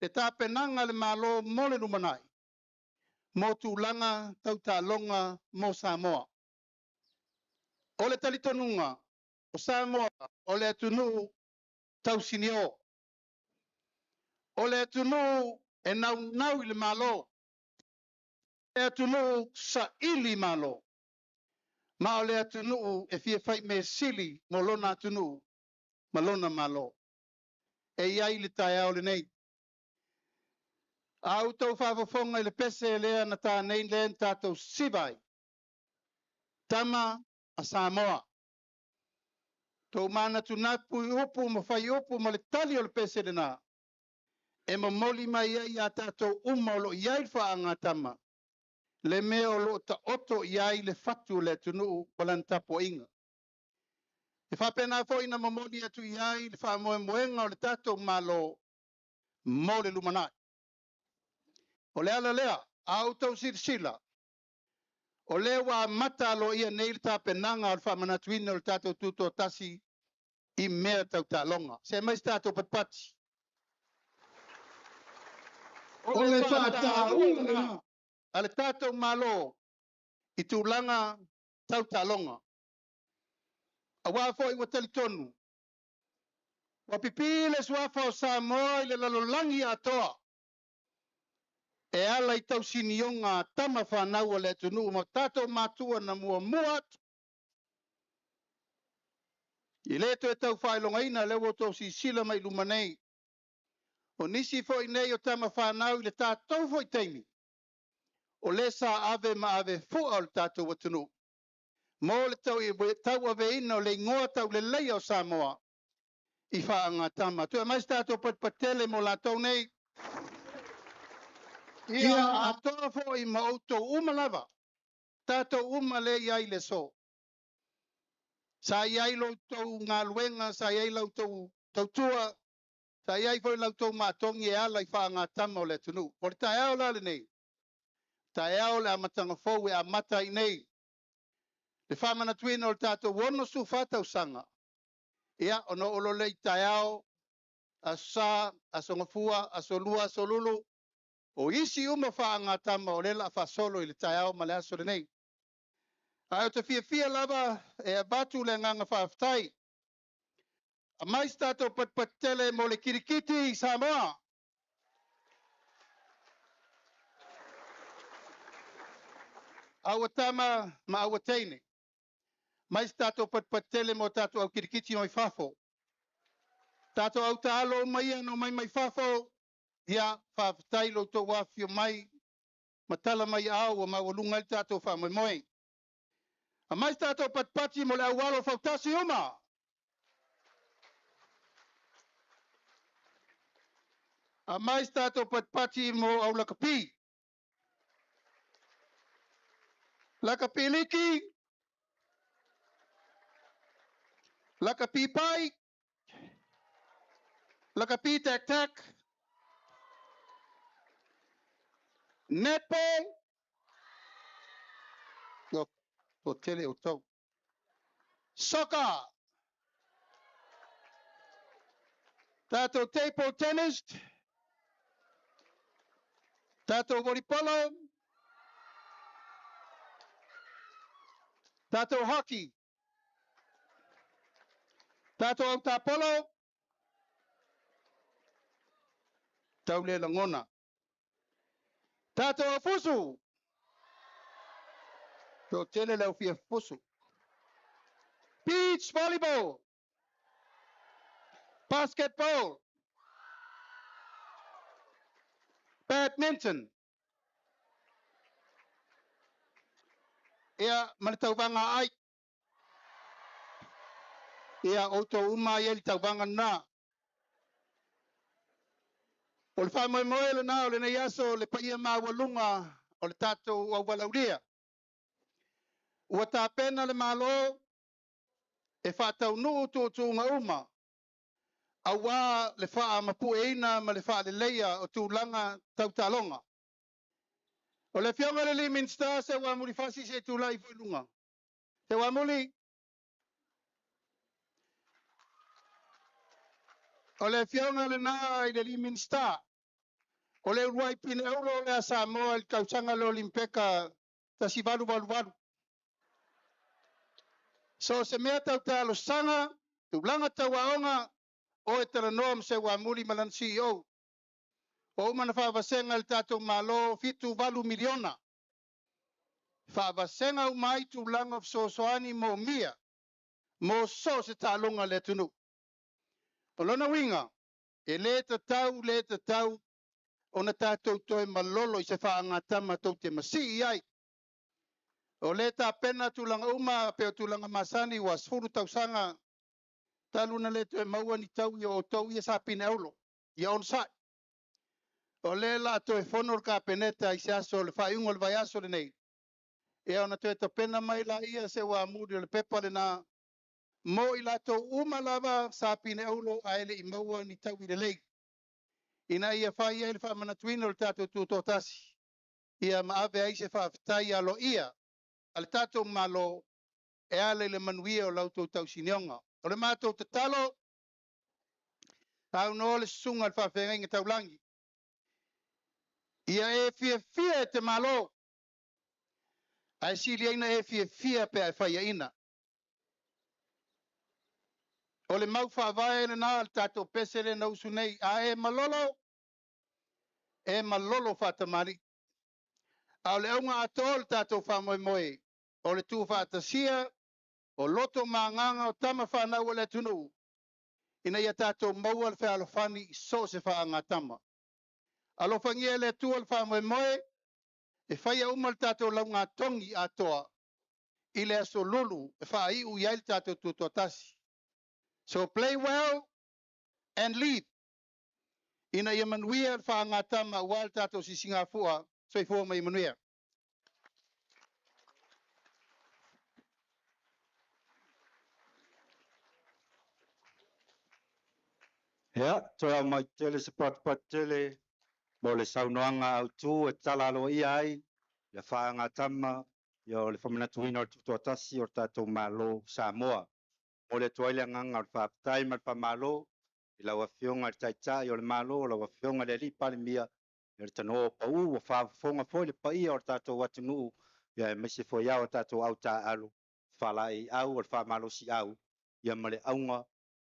le tapenaga a le Malo mo le lumanai, mo tulaga tau taaloga mo Samoa. O le talitonuga o Samoa o le atunuu tausinio. O le atunuu e naunau i le Malo. O le atunuu saili malo. Ma o le atunuu e fia fai mea sili mo lona atunuu ma lona Malo. E i ai le taeao lenei. A outou faafofoga i le pese lea na ta nei lea na tatou siva ai, Tama a Samoa. Tou manatunatu i upu ma fai upu ma le tali o le pese lena, e momoli mai ai ia tatou uma o lo o i ai le faagatama, le mea o lo o taoto i ai le fatu o le atunuu ma lana tapuaiga. E faapena foi na momoli atu i ai le faamoemoega o le tatou Malo mo le lumanai. O le ala lea, a outou silasila, O lea ua amata aloaia nei le tapenaga o le faamanatuina o le tatou tutoatasi i mea tau taaloga. Se aumai se tatou patipati. O le faataua lena a le tatou Malo i tulaga tau taaloga. Aua foi ua talitonu, ua pipii le suafa o Samoa i le lalolagi atoa e ala i tausinioga a tama fanau a le atunuu ma tatou matua na muamua atu. I le toe tau faailogaina lea ua outou silasila mai i luma nei. O nisi foi nei o tama fanau i le tatou foi taimi, o lea sa ave ma ave fua o le tatou atunuu mo le tauaveina o le igoa tauleleia o Samoa i faagatama. Toe aumai se tatou patipatele mo latou nei. Ia atoa foi ma outou uma lava, tatou uma lea i ai i le aso. Sa i ai lo outou galuega, sa i ai la outou tautua, sa i ai foi la outou maatogi e ala i faagatama o le atunuu. O le taeao la lenei, taeao le amataga fou e amata ai nei le faamanatuina o le tatou 64 tausaga. Ia, ona oo loa lea i taeao, Aso Sa, Aso Gafua, Aso Lua, Aso Lulu, o isi uma faagatama o lea o le a faasolo i le taeao ma le aso lenei. Ae ou te fiafia lava e avatu le agaga faafetai. Aumai se tatou patipati tele mo le kirikiti i Samoa. Aua tama ma aua teine. Mai se tatou patipati tele mo tatou au kirikiti mai fafo. Tatou au taalo uma ia na omai mai fafo, ia faafetai lo outou afifio mai ma tala mai aao ua maualuga ai le tatou faamoemoe. Aumai se tatou patipati mo le aualo fautasi uma. Aumai se tatou patipati mo au lakapi. Lakapi liki, lakapi pai, lakapi tak tak, netball, o tele o tau. Soccer, tatou table tennis, tatou volleyball, tatou hockey, tatou autapolo, tau le lagona. Tatou aufusu, to tele le au fia fusu. Beach volleyball, basketball, badminton. Ia, ma le tauvaga ai. Ia, outou uma ai le tauvaga na. O le faamoemoe lena o lenei aso le paia maualuga o le tatou auvalaulia. Ua tapena le Malo e faataunuu tuutuuga uma aua le faamapueina ma le faaleleia o tulaga tau taaloga. O le afioga i le Minisita Seuamuli Fasi se i tulai ifo i luga. Seuamuli. O le afioga lena i le Minisita o le uluai pine auro lea Samoa i le tausaga o le Olimpeka 1888. So o se mea tau talosaga, tulaga tau aoga, o e talanoa ma Seuamuli ma lana CEO. O uma na faavasega le tatou Malo 78 miliona. Faavasega uma ai tulaga o fesoasoani moomia mo so o se taaloga a le atunuu. O lona uiga, e le tatau, le tatau ona tatou toe malolo i se faagatama tou te masii ai. O le tapena tulaga uma pe o tulaga masani ua 10 tausaga talu na le toe maua ni taui o outou ia sa pine aulo. Ia onosai. O le la toe fono le Kapeneta i se aso o le faaiuga o le vaiaso lenei. Ia ona toe tapena mai la ia Seuamuli o le pepa lena mo i latou uma lava sa pine aulo ae le i maua ni taui lelei. Ina ia fai ai le faamanatuina o le tatou tutoatasi. Ia ma ave ai se faafetai aloaia. a le tatou Malo e ala i le manuia o la outou tausinioga. O le matou tatalo, saunoa le susuga i le faafeagaiga taulagi, ia e fiafia e te malo, ae siliaina e fiafia pe a e faiaina. O le mau faavae lena a le tatou pese lea na usu nei, a e malolo, e malolo faatamalii. A o le auga atoa o le tatou faamoemoe, o le tuufaatasia o loto ma agaga o tama fanau o le atunuu, ina ia tatou maua le fealofani i so o se faagatama. Alofagia e le Atua le faamoemoe, e faia uma le tatou laugatogi atoa i le aso lulu e faaiu i ai le tatou tutoatasi. So play well and lead. Ina ia manuia le faagatama aua le tatou sisigafua. Soifua ma ia manuia. Ia, toe au mai tele se patupatu tele mo le saunoaga autu e tatala aloaia ai le faagatama ia o le faamanatuina o le tutoatasi o le tatou Malo Samoa. Momoli atu ai le agaga o le faafetai ma le faamalo i lau Afioga i le Taitai o le Malo, lau Afioga i le Alii Palemia, ia le tanoa pau ua faafofoga foi le paia o le tatou atunuu, ia aemaise foi ao tatou autaaalo faalaeiau o le faamalosiau ia ma le auga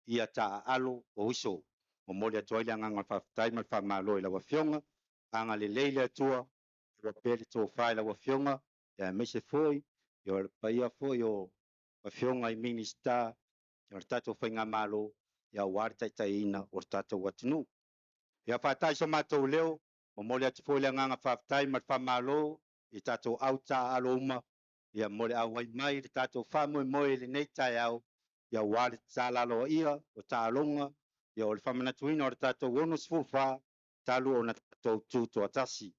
ia taaalo o uso. Momoli atu ai le agaga o le faafetai ma le faamalo i lau Afioga. Agalelei le Atua, ua pea le tofa i lau Afioga, ia aemaise foi ia o le paia foi o Afioga i Minisita o le tatou Faigamalo, ia aua le taitaiina o le tatou atunuu. Ia faata'i so matou leo, momoli atu foi le agaga faafetai ma le faamalo i tatou autaaalo uma ia mo le auai mai i le tatou faamoemoe i lenei taeao, ia aua le tatala aloaia o taaloga ia o le faamanatuina o le tatou 64 talu ona tatou tutoatasi.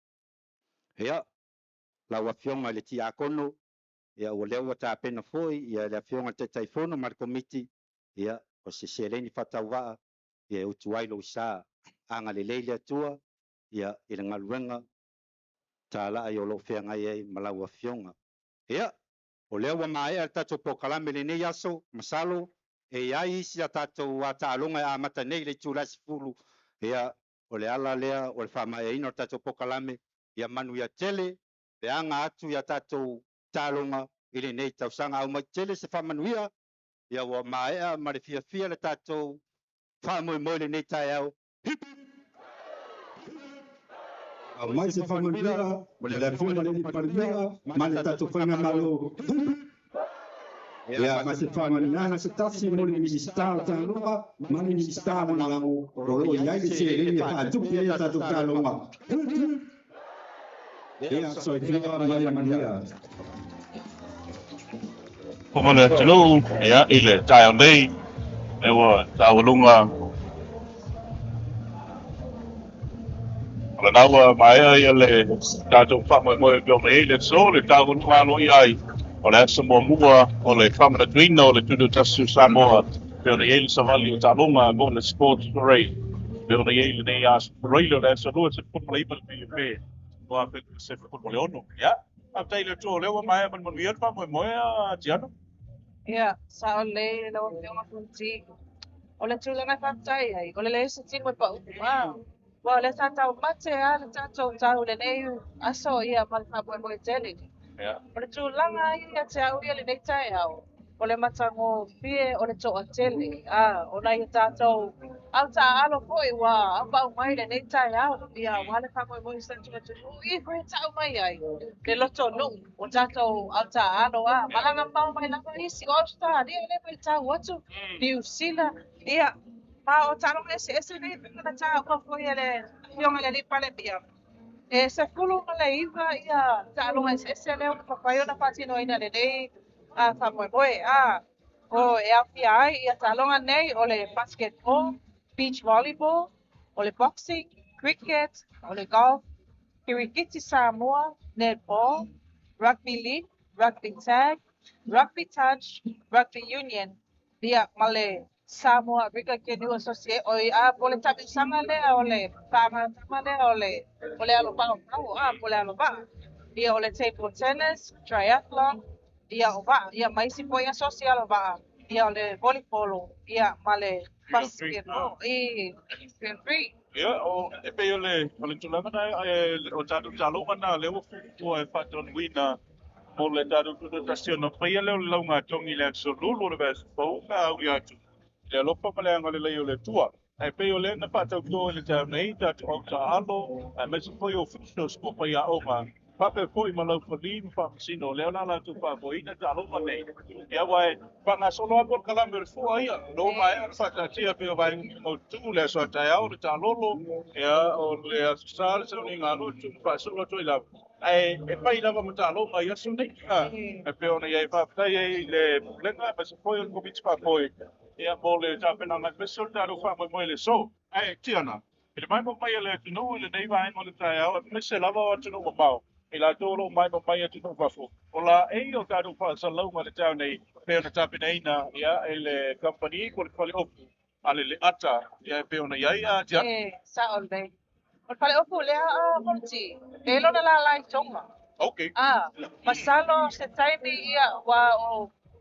Ia, lau Afioga i le Tiakono, ia ua lea ua tapena foi ia le Afioga i le Taitaifono ma le Komiti, ia o se seleni faatauvaa ia e utu ai lou sa. Agalelei le Atua ia i le galuega talai o loo feagai ai ma lau Afioga. Ia, o lea ua maea le tatou polokalame i lenei aso, masalo e i ai isi a tatou taaloga e amata nei i le itula e 10. Ia, o le ala lea o le faamaeaina o le tatou polokalame. Ia manuia tele le aga atu ia tatou taaloga i lenei tausaga. Aumai tele se faamanuia, ia ua maea ma le fiafia le tatou faamoemoe i lenei taeao. Hip hip! Aumai se faamanuia mo le Afioga i le Palemia ma le tatou Faigamalo. Ia, ma se faamanuiaga se tasi mo le Minisita o Taaloga ma le Minisita Lagolago o lo o i ai le seleni e faatupe ai a tatou taaloga. Ia, soifua ma ia manuia. Fofoga le atunuu, ia, i le taeao nei, e ua taualuga o lena ua maea ia le tatou faamoemoe e pei ona i ai le aso, le taualuga aloaia ai o le aso muamua o le faamanatuina o le Tutoatasi o Samoa, pei ona i ai le savali o taaloga mo le Sports Parade, pei ona i ai lenei aso Faraile o le aso 29 le Mei pe 2016. Ia, faafetai i le Atua o lea ua maea ma le manuia le faamoemoe a Tiano. Ia, sao lelei lau Afioga Fonoti. O le tulaga e faafetai ai, o le leai o se tino e pau. Aua o lea sa taumate lava le tatou tau i lenei aso ia ma le faamoemoe tele. O le tulaga ia ia te au ia lenei taeao, o le matagofie o le toatele, o nai o tatou au taaalo foi ua aupau mai lenei taeao, ia aua le faamoemoe o si tatou atunuu i foi e tau mai ai le lotonuu o tatou au taaalo a malaga mamao mai lava isi o Ausetalia lea e matau atu, Niu Sila, ia ma o taaloga eseese nei pei ona taua foi e le Afioga i le Alii Palemia. E 19 ia taaloga eseese lea ua mafai ona faatinoina i lenei faamoemoe. O e aofia ai ia taaloga nei o le basketball, beach volleyball, o le boxing, cricket, o le golf, kirikiti Samoa, netball, rugby league, rugby tag, rugby touch, rugby union, ia ma le Samoa River Canoe Association, oi a po o le taamilosaga lea o le faagatama lea o le o le alo paopao a po o le alo vaa. Ia o le table tennis, triathlon, Ia o vaa, ia ma isi foi aso alo vaa, ia o le volleyball, ia ma le basketball, i feel free. Ia, o e pei o le tulaga na e o tatou taaloga na lea ua fuafua e faataunuuina mo le tatou tutoatasi ona faia lea o le laugatogi i le aso 2 o le vaiaso fou pe a ui atu i le alofa ma le agalelei o le Atua. Ae pei o lea na faatauto i le taeao nei tatou au taalo aemaise foi o officials po o faiaoga faapea foi ma laufali ma faamasino lea o le a latou faafoeina taaloga nei. Ia, aua e faagasolo lava polokalame o le fua ia lo maea ona faataatia pei o vaega mautu le aso a taeao le taalolo, ia o le aso Sa le sauniga lotu ma faasolo atu ai lava. Ae e fai lava ma taaloga i aso nei. E pei ona i ai, faafetai ai i le Pulega aemaise foi o le Komiti Faafoe, ia, mo le tapenaga aemaise o le tatou faamoemoe i le aso. Ae Tiana, i le maimoa mai a le atunuu i lenei vaega o le taeao, aemaise lava o atunuu mamao, i latou o lo o maimoa mai atunuu fafo, o laei o tatou faasalalauga i le taeao nei pei ona tapenaina, ia, e le kamupani po o le faleofu a le Leata, ia, e pei ona i ai a Tiana. E, sao lelei. O le faleofu lea a Fonoti, e lona lala i Tonga. Ah, masalo se taimi ia ua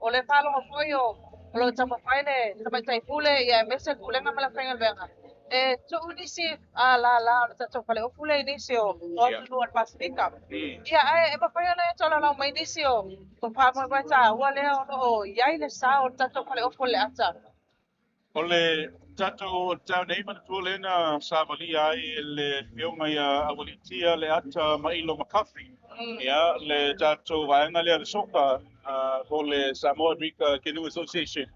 o le faalogo foi o lo taumafai le tamaitai pule ia aemaise le pulega ma le faigaluega e tuu nisi a lala o le tatou faleofu lea i nisi o atunuu o le Pasefika. Ia, ae e mafai ona e tolaulau mai nisi o faamoemoe taua lea o lo o i ai le sao o le tatou faleofu o le Leata. O le tatou taeao nei, manatua lea na savalia ai e le afioga ia Aualiitia Leata Mailo McCarthy, ia, le tatou vaega lea le soka po le Samoa America Canoe Association.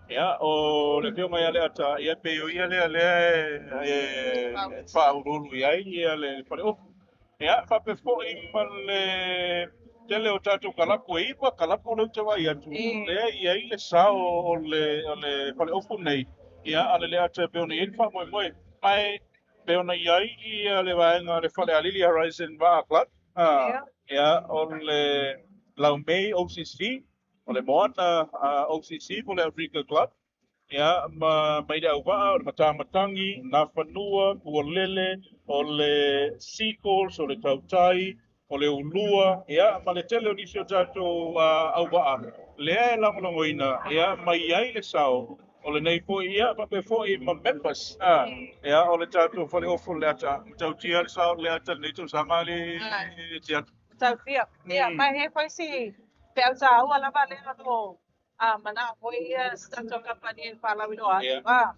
Ia, o le afioga ia Leata, ia, pei o ia lea lea e faauluulu i ai ia le faleofu. Ia, faapea foi ma le tele o tatou kalapu e 9 kalapu lea ou te vaai atu lea e i ai le sao o le faleofu nei, ia, a le Leata e pei ona i ai le faamoemoe. Ae pei ona i ai ia le vaega le Falealili Horizon Vaa Club, ia, o le Laumei OCC, o le Moana OCC po o le Outrigger Club, ia, ma mai le auvaa o le Matamatagi, Nafanua, Pualele, o le Seagulls, o le Tautai, o le Ulua, ia, ma le tele o nisi o tatou auvaa lea e lagolagoina, ia, mai ai le sao o lenei foi, ia, faapea foi ma members, ia, o le tatou faleofu o le Leata. Matautia le sao o le Leata lenei tausaga le Tiata. Tautia. Ia, mai he foi si pe au taua lava lea o lo a manao foi ia se tatou kamupani e faalauiloa atu. Ah.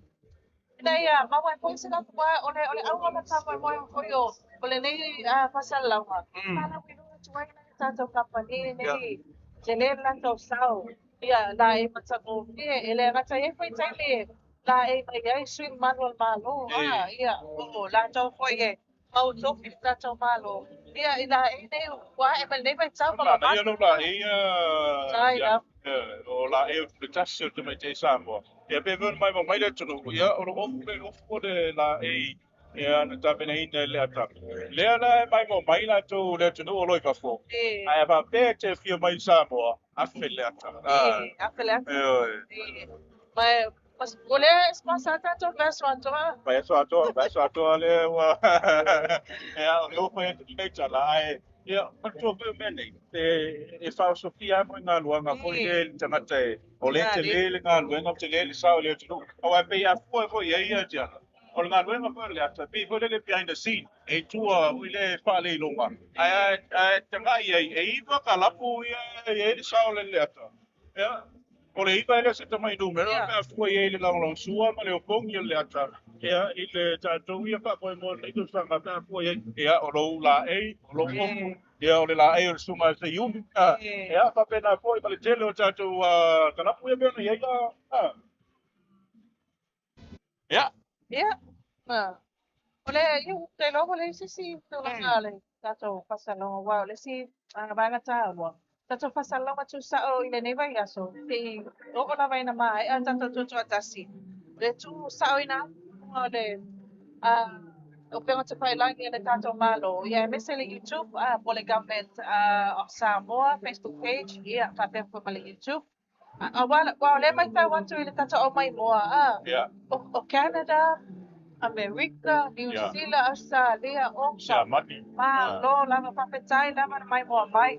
Ina ia maua ai foi se latou o le auga ma faamoemoe foi o lenei faasalalauga. Faalauiloa atu ai le tatou kamupani nei tele le latou sao. Ia, la e matagofie, e le gata i ai foi taimi la e mai ai sui mamalu o le Malo. Ah, ia, o latou foi e mautofi le tatou Malo. Ia, i la e nei ua ae mai lenei vaitau ma Manaia mamalu. Lou la ia. Tai ia lava. O la e o le tasi o te mai Samoa. Ia pe vena mai mai le atunuu, ia o lo ofu le ofu o le la e ia na tapenaina e le ata. Lea la e mai mo mai latou le atunuu o lo i fafo. Ae faapea te fia mai i Samoa, afe le ata. Ah, E, afe le ata. E oi. E, ma mas o lea sponsor tatou vaiaso atoa. Vaiaso atoa lea ua ia o le ofa e te tala ae ia manatua foi o mea nei e faaosofia mo galuega foi le le tagata e o le tele le galuega tele le sao i le atunuu. Aua e pei a fua foi i ai ia Tiana. O le galuega foi o le Leata, pei foi lele behind the scene, e tua foi le faaleiloga. Ae tagai ai, e 9 kalapu ia e ai le sao o le Leata. Ia, o le 9 e le o se tamai numera pe a fua i ai le lagolagosua ma le opogi o le Leata. Ia, i le tatou ia faamoemoe lenei tausaga pe a fua i ai. Ia, o lou laei, o lou ofu, ia, o le laei o le susuga ia Seiuli. Ia, faapena foi ma le tele o tatou kalapu ia pei ona i ai la. Ia. Ia. Ah. O le ia te iloa ua leai se isi tulaga o le tatou faasalalauga aua o le isi vaega taua. Tatou faasalalauga tuusao i lenei vaiaso seia oo lava ina maea tatou tutoatasi. O le tuusaoina atu o le upega tafailagi a le tatou Malo, ia aemaise le YouTube po o le Government of Samoa Facebook page, ia faapea foi ma le YouTube. Aua o lea matau atu i le tatou aumaimoa o Canada, Amerika, New Zealand, Australia, Oka, Siamani. Malo lava, faafetai lava na maimoa mai.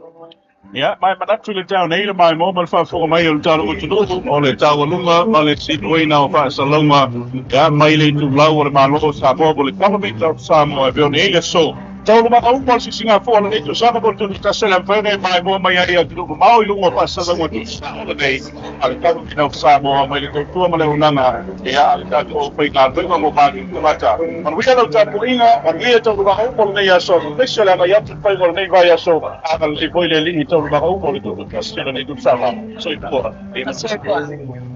Ia, ma e manatu i le taeao nei le maimoa ma le faafofoga mai o le tatou atunuu o le taualuga ma le sinuina o faasalalauga ia mai le itulau o le Malo o Samoa mo le Government of Samoa e pei ona i ai le aso. Taualumaga uma o le sisigafua o lenei tausaga mo le 31 le mafai ona e maimoa mai ai i atunuu mamao i luga o faasalalauga tuusao lenei a le Government of Samoa mai le tautua ma le auaunaga ia a le tatou aufaigaluega mo matou tagata. Manuia lau tapuaiga, manuia taualumaga uma o lenei aso, aemaise o le agai atu i le faiga o lenei vaiaso, agalelei foi le Alii i taualumaga uma o le 31 o lenei tausaga. Soifua. Soifua.